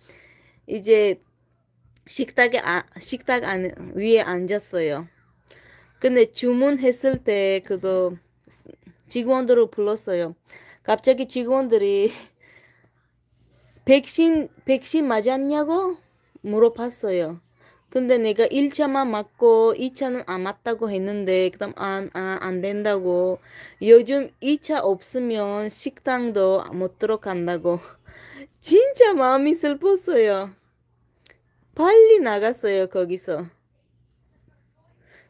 이제 식탁 위에 앉았어요. 근데 주문했을 때 그거 직원들을 불렀어요. 갑자기 직원들이 백신 맞았냐고 물어봤어요. 근데 내가 1차만 맞고 2차는 안 맞다고 했는데 그다음 안 된다고. 요즘 2차 없으면 식당도 못 들어간다고. 진짜 마음이 슬펐어요. 빨리 나갔어요, 거기서.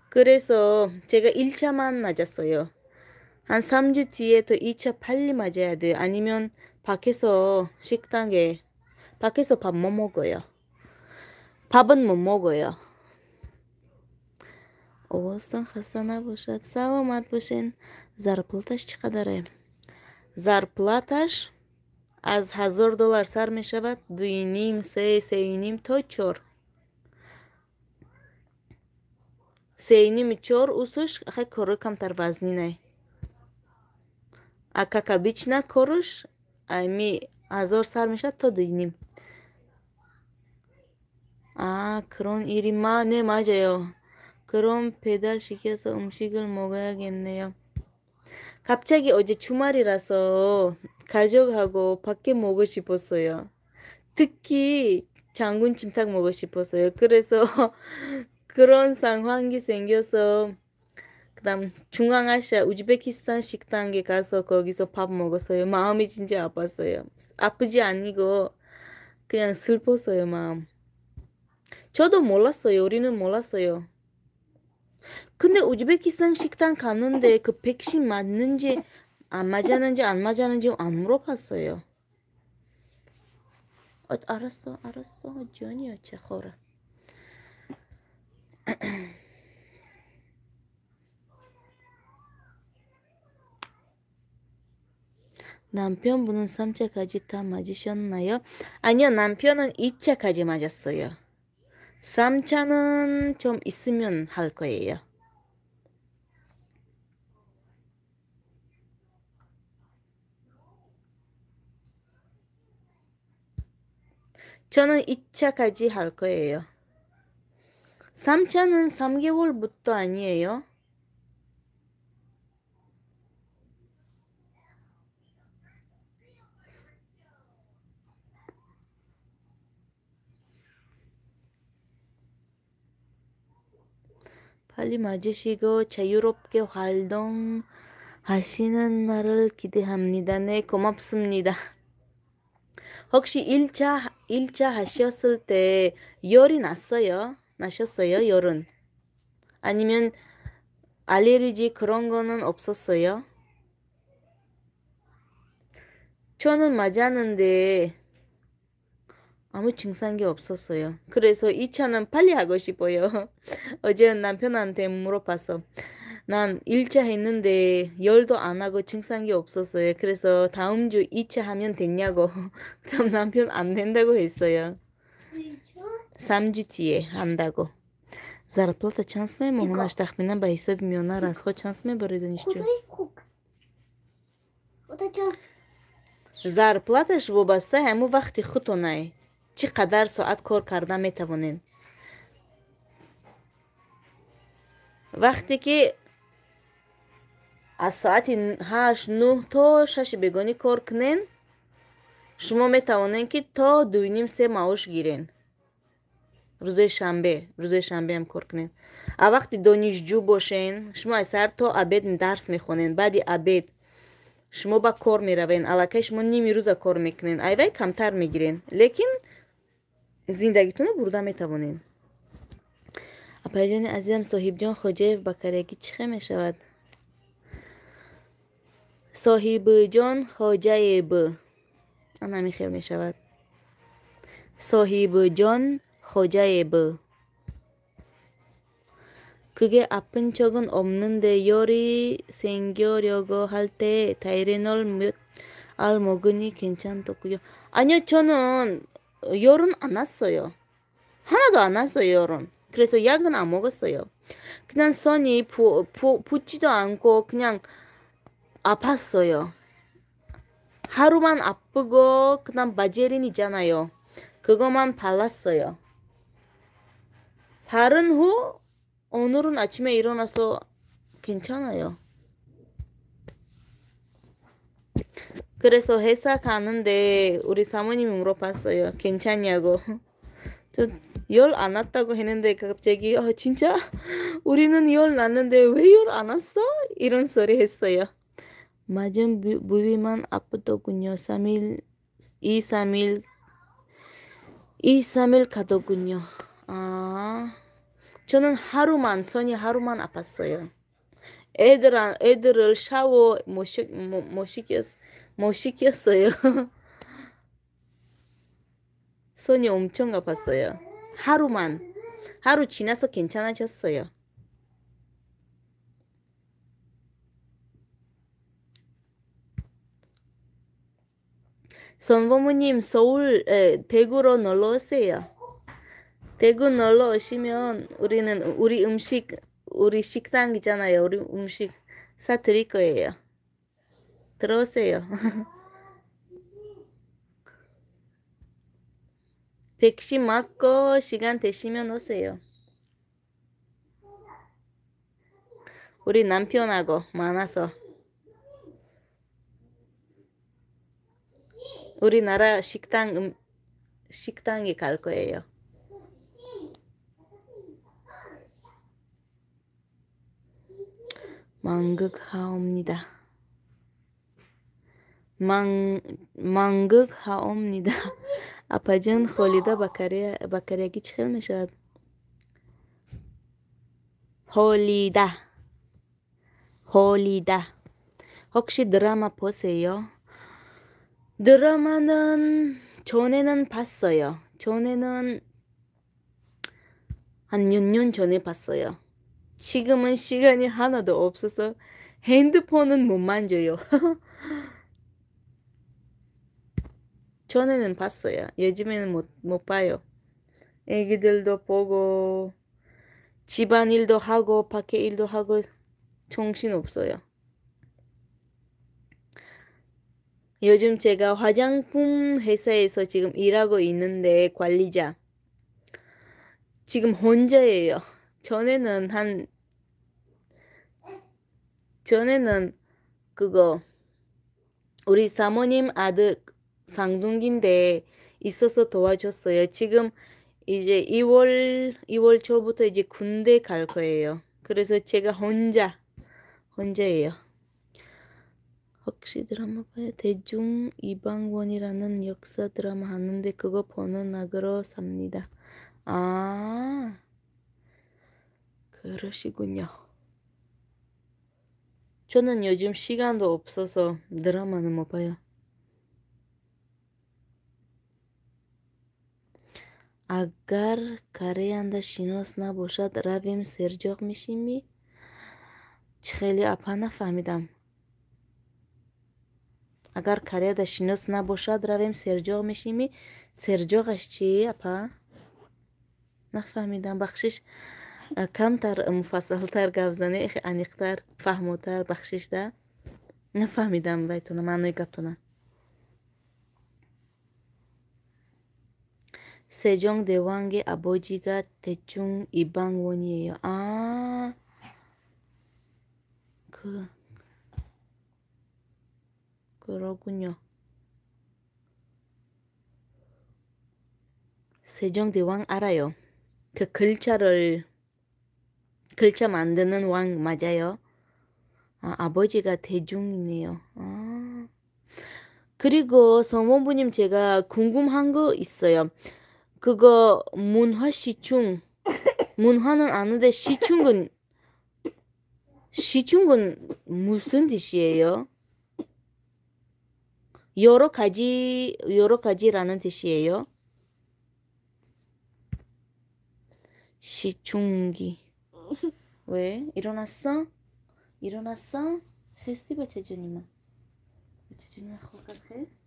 그래서 제가 1차만 맞았어요. 한 3주 뒤에 또 2차 빨리 맞아야 돼요. 아니면 밖에서 식당에 밖에서 밥 못 먹어요. 밥은 못 먹어요. Овозтон хаста набошад. Саломат бошен. Зарплаташ чӣ қадаре? Зарплаташ аз $1000 сар мешавад, 2.5, 3, 3.5 то 4. 3.5 4 усуш хай коро камтар вазнинай. А как обычно корш ами 1000 сар мешавад то 2.5. 아, 그런 일이 네, 맞아요. 그럼 배달시켜서 음식을 먹어야겠네요. 갑자기 어제 주말이라서 가족하고 밖에 먹고 싶었어요. 특히 장군 침탁 먹고 싶었어요. 그래서 그런 상황이 생겨서 그다음 중앙아시아 우즈베키스탄 식당에 가서 거기서 밥 먹었어요. 마음이 진짜 아팠어요. 아프지 아니고 그냥 슬펐어요, 마음. 저도 몰랐어요. 우리는 몰랐어요. 근데 우즈베키스탄 식당 갔는데 그 백신 맞는지 안 맞았는지 안 물어봤어요. 알았어. 전이요, 제호라. 남편분은 3차까지 다 맞으셨나요? 아니요, 남편은 2차까지 맞았어요. 3차는 좀 있으면 할 거예요. 저는 2차까지 할 거예요. 3차는 3개월부터 아니에요? 빨리 맞으시고 자유롭게 활동하시는 날을 기대합니다. 네, 고맙습니다. 혹시 1차 하셨을 때 열이 났어요? 나셨어요? 열은? 아니면 알레르기 그런 거는 없었어요? 저는 맞았는데 아무 증상이 없었어요. 그래서 2차는 빨리 하고 싶어요. 어제 남편한테 물어봤어. 난 1차 했는데 열도 안 하고 증상이 없었어요. 그래서 다음 주 2차 하면 됐냐고. 그다음 남편 안 된다고 했어요. 3주 뒤에 한다고. Зарплата чанд мемонаш тахминан ба ҳисоби миёна расход чанд мебаред донишҷӯ? Зарплаташ вобаста ҳамун вақти худтонай. Чӣ қадар соат кор карда метавонед. Вақте ки аз соати 8-9 то 6 бегонӣ кор кунен, шумо метавонед ки то 2.5-3 маош гирен. Рӯзои шанбеам кор кунед. А вақти донишҷӯ бошен, шумо аз саҳар то обед дарс мехонед. Баъди обед шумо ба кор меравен. Аллакай шумо ними рӯза кор мекунед. Айвай камтар мегирен. Лекин зиндагитонро бурда метавонед. Апайҷони азизам, Соҳибҷон Хоҷаев ба карягӣ чӣ хел мешавад? Соҳибҷон Хоҷаев ан ҳамин хел мешавад. Соҳибҷон Хоҷаев. 그게 아픈 적은 없는데 열이 생기려고 할 때 타이레놀 몇 알 먹으니 괜찮더군요. 아니요, 저는 열은 안 났어요. 하나도 안 났어요, 열은. 그래서 약은 안 먹었어요. 그냥 손이 붓지도 않고 그냥 아팠어요. 하루만 아프고 그냥 바제린 있잖아요. 그것만 발랐어요. 바른 후 오늘은 아침에 일어나서 괜찮아요. 그래서 회사 가는데 우리 사모님이 물어봤어요. 괜찮냐고. 저 열 안 왔다고 했는데 갑자기 진짜? 우리는 열 났는데 왜 열 안 왔어? 이런 소리 했어요. 맞은 부위만 아프더군요. 3일, 2, 3일, 2, 3일 가더군요. 아, 저는 하루만, 손이 하루만 아팠어요. 애들을 샤워 못 시켰어요. 손이 엄청 아팠어요. 하루만. 하루 지나서 괜찮아졌어요. 선부모님 서울, 대구로 놀러 오세요. 대구 놀러 오시면 우리는 우리 음식, 우리 식당 있잖아요. 우리 음식 사드릴 거예요. 들어오세요. 백신 맞고 시간 되시면 오세요. 우리 남편하고 많아서 우리나라 식당, 식당에 갈 거예요. 망극하옵니다. 망극하옵니다. апаҷон Холида ба кореягӣ чӣ хел мешавад? Холида. Холида. 혹시 드라마 보세요? 드라마는 전에는 봤어요. 전에는 한 몇 년 전에 봤어요. 지금은 시간이 하나도 없어서 핸드폰은 못 만져요. 전에는 봤어요. 요즘에는 못 봐요. 애기들도 보고 집안일도 하고 밖에 일도 하고 정신 없어요. 요즘 제가 화장품 회사에서 지금 일하고 있는데 관리자. 지금 혼자예요. 전에는 그거 우리 사모님 아들 쌍둥이인데 있어서 도와줬어요. 지금 이제 2월 초부터 이제 군대 갈 거예요. 그래서 제가 혼자예요. 혹시 드라마 봐요? 대중 이방원이라는 역사 드라마 하는데 그거 보는 낙으로 삽니다. 아, 그러시군요. 저는 요즘 시간도 없어서 드라마는 못 봐요. Агар Кореянда шинос набошад, равем серҷоқ мешимӣ? Чӣ хеле апа нафаҳмидам. Агар Кореяда шинос набошад, равем серҷоқ мешимӣ? Серҷоқаш чӣ, апа? Нафаҳмидам. Бахшиш, камтар муфассалтар гап занӣ, аниқтар, фаҳмотар, бахшиш да? Нафаҳмидам вайтона, маънои гаптона. 세종대왕의 아버지가 대중 이방원이에요. 아, 그러군요. 세종대왕 알아요. 그 글자 만드는 왕 맞아요. 아, 아버지가 대중이네요. 아. 그리고 성원부님 제가 궁금한 거 있어요. 그거 문화 시충, 문화는 아는데 시충은 무슨 뜻이에요? 여러 가지라는 뜻이에요? 시충기. 왜? 일어났어? 일어났어? хести бачаҷонима? Бачаҷонима хокат хест?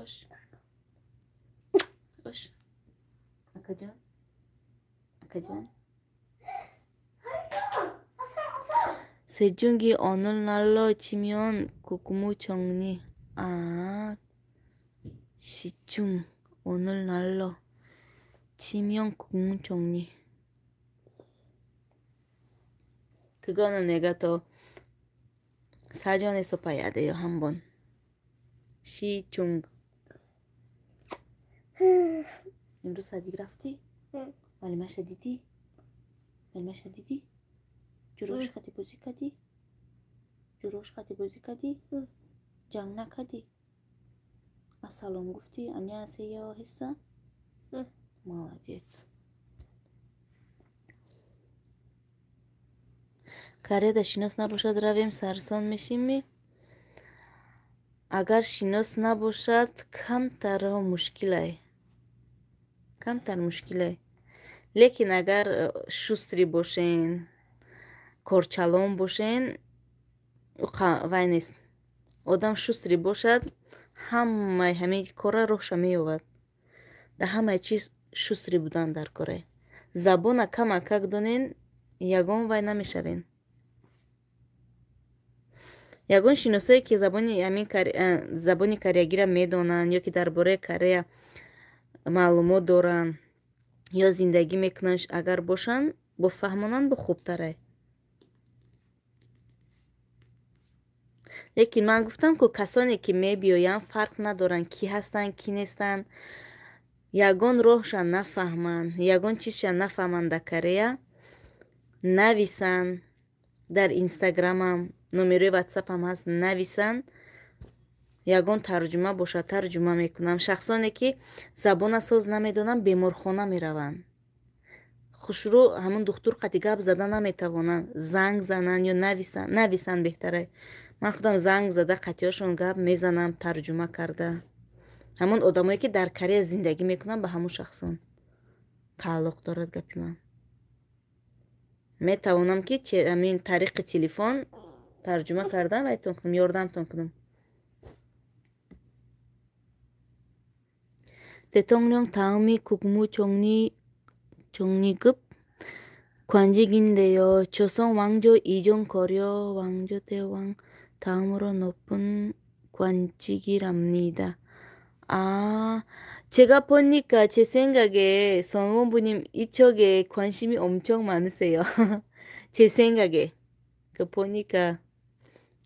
Ош. Ош. Акаҷон. Акаҷон. 세중기 오늘날로 치면 국무총리. 아, 시중 오늘날로 치면 국무총리. 그거는 내가 더 사전에서 봐야 돼요, 한번. 시중. имрӯз садик рафтӣ? Маълимаша дидӣ? Маълимаша дидӣ? Ҷурош хати бозӣ кардӣ? Ҷурош хати бозӣ кардӣ? Ҷанг накардӣ? Ассалом гуфтӣ? Аннясеё ҳисса? Молодец. Кореяда шинос набошад, равем сарсон мешимӣ? Агар шинос набошад, камтар мушкилай. Камтар мушкилай. Лекин агар шустрӣ бошен, корчалон бошен, вай нест. Одам шустрӣ бошад, ҳамаи ҳамин кора роҳша меёбад. Дар ҳамаи чиз шустрӣ будан дар коре. Забона камакак донен, ягон вай намешавен. Ягон шиносое ки забони кореягиро медонанд ё ки дар бораи Корея маълумот доранд ё зиндагӣ мекунанд, агар бошанд, бофаҳмонанд, бо хубтарай. Лекин ман гуфтам, ку касоне ки мебиёянд, фарқ надоранд ки ҳастанд, ки нестанд, ягон роҳша нафаҳманд, ягон чизша нафаҳманд дар Корея, нависанд дар инстаграмам, номерои ватсапам ҳаст, нависанд, ягон тарҷума бошад, тарҷума мекунам. Шахсоне ки забона соз намедонанд, беморхона мераванд. Хушрӯ ҳамун духтур қати гап зада наметавонанд, занг зананд ё нависанд, нависанд беҳтарай. Ман худам занг зада қатиёшон гап мезанам, тарҷума карда. Ҳамон одамое ки дар Корея зиндагӣ мекунанд, ба ҳамун шахсон тааллуқ дорад гапи ман. Метавонам ки ҳамин тариқи телефон тарҷума кардан вайтон кунам, ёрдамтон кунам. 대통령 다음이 국무총리 총리급 관직인데요. 조선 왕조 이전 고려 왕조 대왕 다음으로 높은 관직이랍니다. 아, 제가 보니까 제 생각에 성원부님 이쪽에 관심이 엄청 많으세요. 제 생각에 그 보니까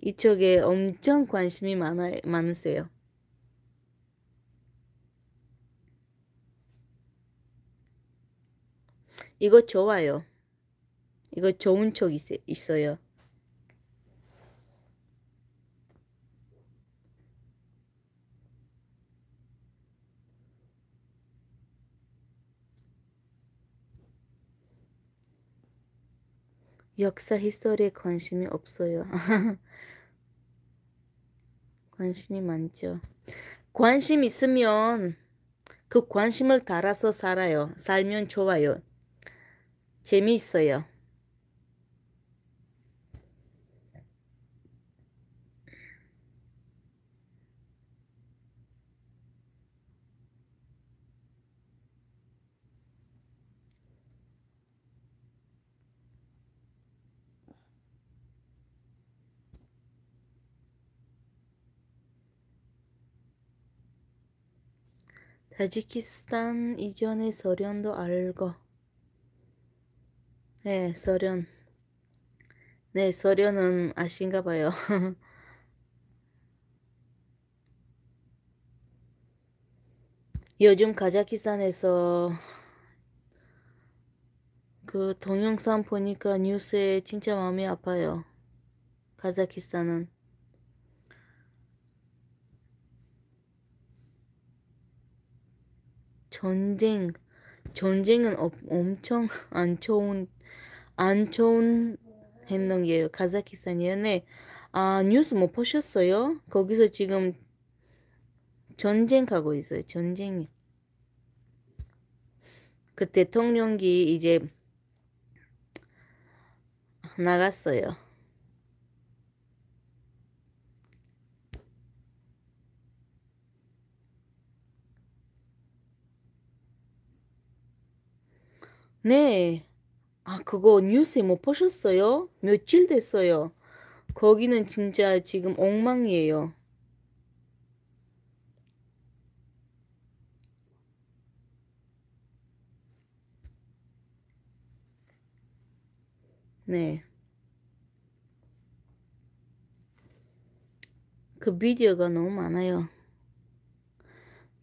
이쪽에 엄청 관심이 많으세요. 이거 좋아요. 이거 좋은 쪽 있어요. 역사 history에 관심이 없어요. 관심이 많죠. 관심 있으면 그 관심을 따라서 살아요. 살면 좋아요. 재미있어요. 타지키스탄 이전에 소련도 알고. 네, 소련. 네, 소련은 아신가 봐요. 요즘 카자흐스탄에서 그 동영상 보니까 뉴스에 진짜 마음이 아파요. 카자흐스탄은. 전쟁은 엄청 안 좋은 행동이에요. 카자흐스탄이요. 네. 아, 뉴스 못 보셨어요? 거기서 지금 전쟁 가고 있어요. 전쟁이. 그 대통령이 이제 나갔어요. 네. 아, 그거 뉴스에 못 보셨어요? 며칠 됐어요. 거기는 진짜 지금 엉망이에요. 네. 그 비디오가 너무 많아요.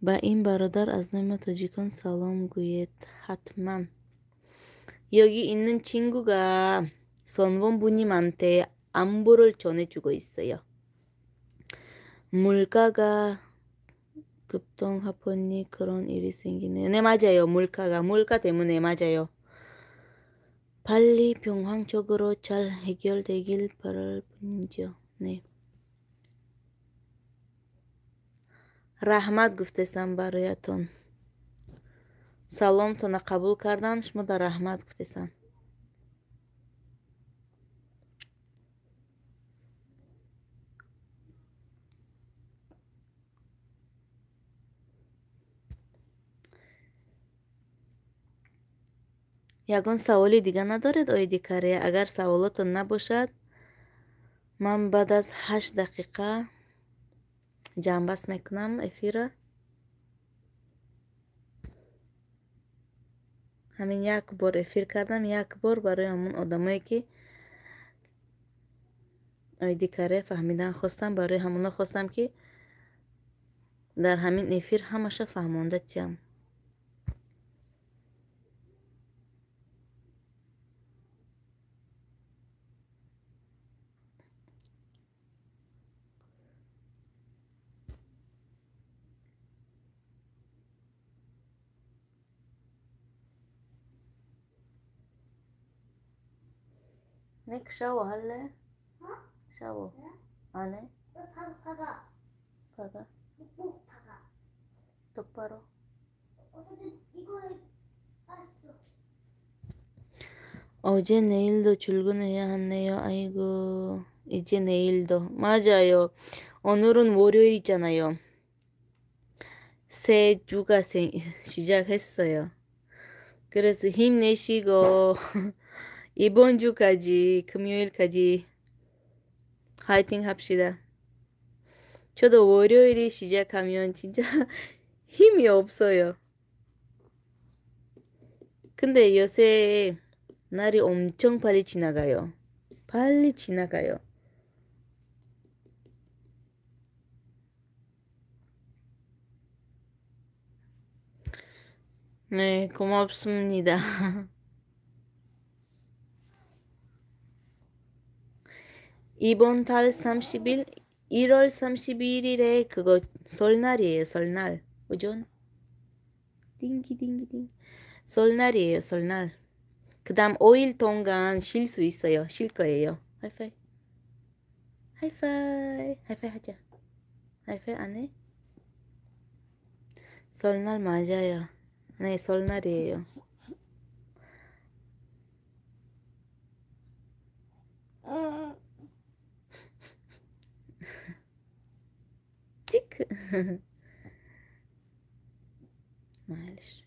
Ба ин бародар аз номи тоҷикон салом гӯед ҳатман. 여기 있는 친구가 선원부님한테 안부를 전해주고 있어요. 물가가 급등하더니 그런 일이 생기네. 네, 맞아요. 물가 때문에 맞아요. 빨리 평화적으로 잘 해결되길 바랄 뿐이죠. 네. Раҳмат гуфтесам бароятон. Саломтона қабул кардан, шумо дар раҳмат гуфтесам. Ягон саволи дига надоред оиди Корея? Агар саволотон набошад, ман баъд аз 8 дақиқа ҷамъбаст мекунам эфира. Ҳамин як бор эфир кардам, як бор барои ҳамон одамое ки оиди Корея фаҳмидан хостам, барои ҳамоно хостам ки дар ҳамин эфир ҳамаша фаҳмонда тиям. 네, 샤워할래? 어? 샤워. 네? 안 해? 박아. 박아? 목 박아. 똑바로. 어쨌든 이거를 봤어. 어제 내일도 출근해야 하네요. 아이고, 이제 내일도. 맞아요. 오늘은 월요일이잖아요. 새 주가 시작했어요. 그래서 힘내시고 이번 주까지 금요일까지 화이팅 합시다. 저도 월요일이 시작하면 진짜 힘이 없어요. 근데 요새 날이 엄청 빨리 지나가요. 빨리 지나가요. 네, 고맙습니다. 이번 달 30일, 1월 31일에 그거 설날이에요. 설날. 오전? 띵기띵기띵. 설날이에요. 설날. 그 다음 5일 동안 쉴 수 있어요. 쉴 거예요. 하이파이. 하이파이. 하이파이 하자. 하이파이 안 해? 설날 맞아요. 네, 설날이에요. 찍. معلش.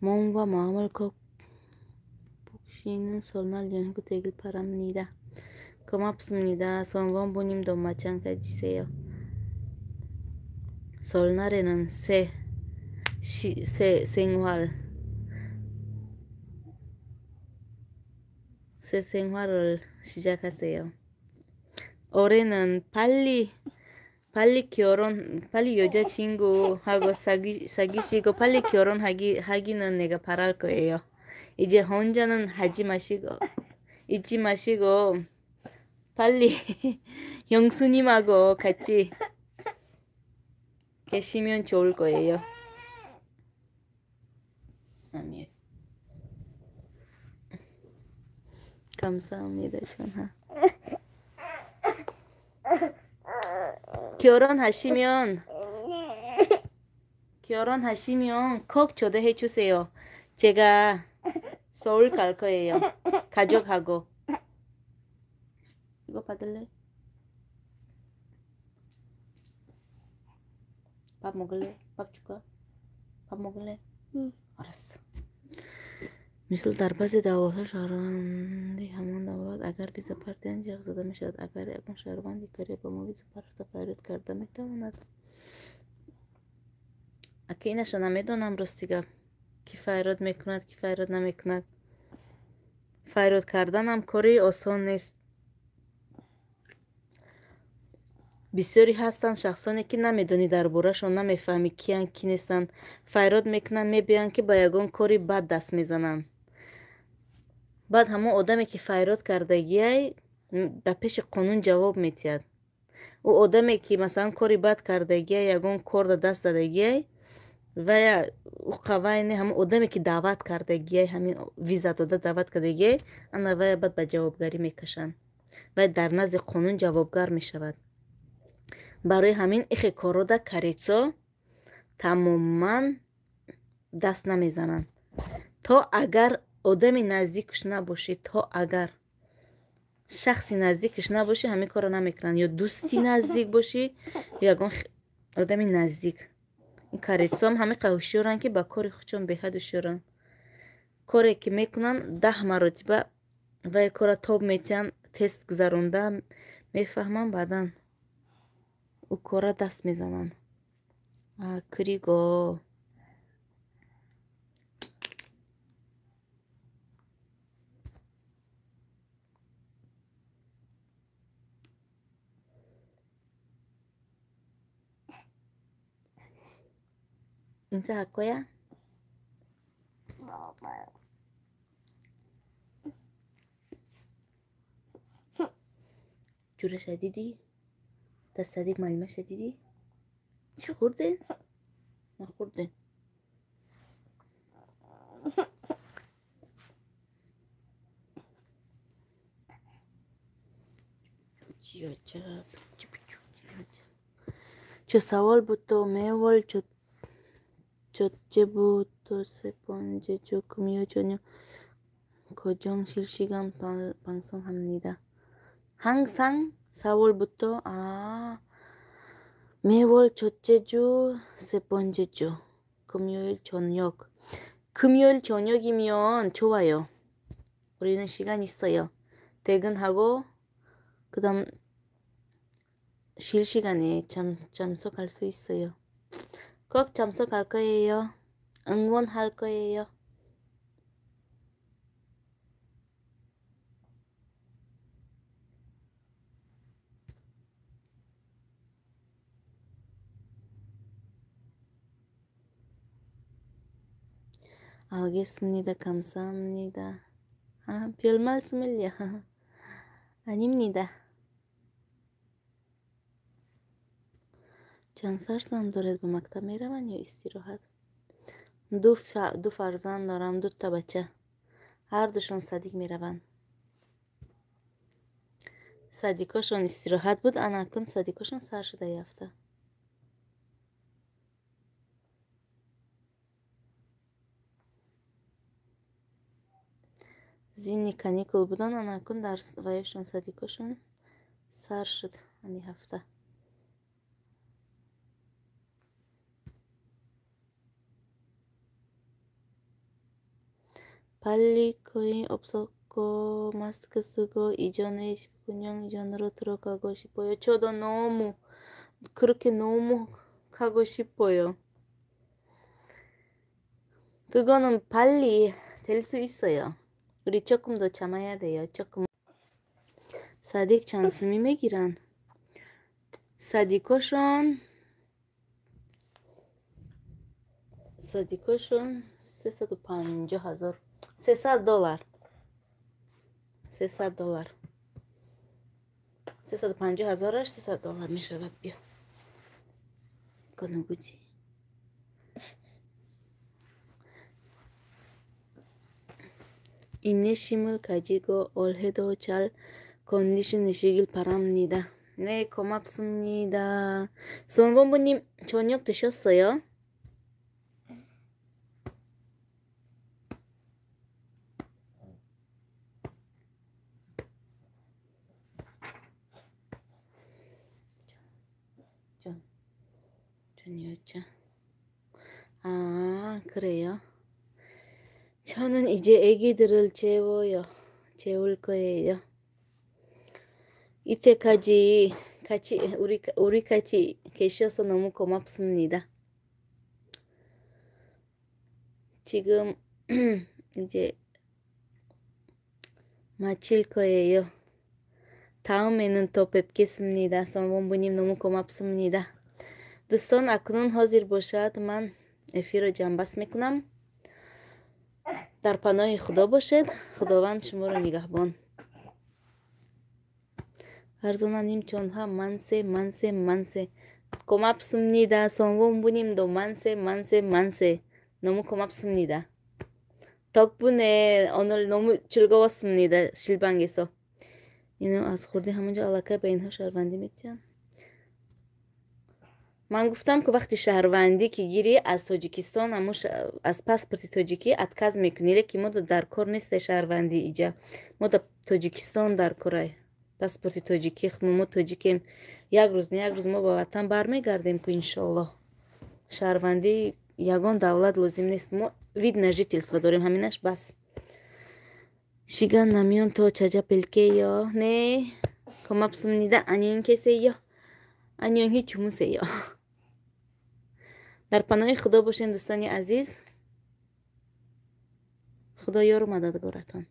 몸과 마음을 극복시키는 설날 연휴가 되길 바랍니다. 고맙습니다. 선원부님도 마찬가지세요. 설날에는 새 생활을 시작하세요. 올해는 빨리 결혼, 빨리 여자친구하고 사귀시고 빨리 결혼하기는 내가 바랄 거예요. 이제 혼자는 하지 마시고, 잊지 마시고 빨리 영수님하고 같이 계시면 좋을 거예요. 아멘. 감사합니다, 전하. 결혼하시면 결혼하시면 꼭 초대해 주세요. 제가 서울 갈 거예요. 가족하고. 이거 받을래? 밥 먹을래? 밥 줄까? 밥 먹을래? 응. 알았어. Мисол дар баъзе давлатҳо шаҳрванди ҳамон давлат агар виза партиянд ҷиғ зада мешавад. Агар ягон шаҳрванди Корея ба мо виза партофта фарёд карда метавонад. Ака инаша намедонам рости гап. Ки фарёд мекунад, ки фарёд намекунад. Фарёд карданам кори осон нест. Бисёре ҳастанд шахсоне ки намедонӣ дар борашон, намефаҳмӣ киянд, ки нестанд. Фарёд мекунанд, мебиёянд ки ба ягон кори бад даст мезананд. Баъд ҳамон одаме ки фарёд кардагиай дар пеши қонун ҷавоб метиҳад. Ӯ одаме ки масалан кори бад кардагиай, ягон кор дар даст задагиай, вая ӯ қавай не, ҳамон одаме ки даъват кардагиай, ҳамин виза дода даъват кардагиай, ана вая баъд ба ҷавобгарӣ мекашанд. Вай дар назди қонун ҷавобгар мешавад. Барои ҳамин ихе корро корейцо тамоман даст намезананд. То агар одами наздикш набошӣ, то агар шахси наздикш набошӣ, ҳамин корро намекунанд. Ё дӯсти наздик бошӣ, ё ягон одами наздик. Ин корейцоам ҳамиқа ҳушёранд, ки ба кори худшон беҳад ҳушёранд. Коре ки мекунанд, 10 маротиба вай корра тоб метиҳанд, тест гузаронда мефаҳманд, баъдан ӯ корра даст мезананд. Криго 인사할 거야? 먹어요. جورش دیدی؟ دست دیگ معلمش دیدی؟ چی خورده؟ نخورده. چه سوال بود تو میول 첫째부터 세 번째 주 금요 저녁 고정 실시간 방송합니다. 항상 4월부터 매월 첫째 주, 세 번째 주 금요일 저녁. 금요일 저녁이면 좋아요. 우리는 시간 있어요. 퇴근하고 그다음 쉴 시간에 참석할 수 있어요. 꼭 참석할 거예요. 응원할 거예요. 알겠습니다. 감사합니다. 별 말씀을요. 아닙니다. Чанд фарзанд доред? Ба мактаб мераванд ё истироҳат? Ду фарзанд дорам, дута бача. Ҳардушон садик мераванд. Садикошон истироҳат буд, ана акнун садикошон сар шуда ёфта. Зимни каникул буданд, ана акнун дарс ваёшон садикошон сар шуд ани ҳафта. 발리 거의 없었고 마스크 쓰고 이전에 19년 이전으로 들어가고 싶어요. 저도 너무 그렇게 너무 가고 싶어요. 그거는 빨리 될 수 있어요. 우리 조금 더 참아야 돼요. 조금. садик чанд сумӣ мегиранд? Садикошон 350 000 $300 $300 350 000 $300 мешавад. Биё конугучи 인내심을 가지고 올해도 잘 견디시길 바랍니다. 네, 고맙습니다. 선본부님 저녁 드셨어요? 전 여자. 아, 그래요? 저는 이제 애기들을 재워요. 재울 거예요. 이때까지 같이 우리 같이 계셔서 너무 고맙습니다. 지금 이제 마칠 거예요. 다음에는 또 뵙겠습니다. 선본부님 너무 고맙습니다. дӯстон, акнун ҳозир бошад, ман эфирро ҷамъбаст мекунам. Дар паноҳи Худо бошед. Худованд шуморо нигаҳбон. Фарзонаним чонҳа 만세, 만세, 만세. 고맙습니다. 선본부님도 만세, 만세, 만세. 너무 고맙습니다. 덕분에 오늘 너무 즐거웠습니다. 실방에서. ино аз хурдӣ ҳамонҷо аллакай ба инҳо шаҳрвандӣ метиҳанд. Ман гуфтам, ки вақти шаҳрвандӣ ки гирӣ аз Тоҷикистон, аз паспорти тоҷикӣ отказ мекунӣ, лекин мо дар кор нестай шаҳрвандӣ иҷа. Мо дар Тоҷикистон дар корай паспорти тоҷикӣ. Мо тоҷикем, як рӯз не як рӯз мо ба ватан бармегардем ку, иншоаллоҳ. Шаҳрвандии ягон давлат лозим нест, мо вид на жительство дорем, ҳаминаш бас. 시간 나면 더 찾아뵐게요. 네, 고맙습니다. 안녕히 계세요. 안녕히 주무세요. Дар паноҳи Худо бошед, дӯстони азиз. Худо ёру мададгоратон.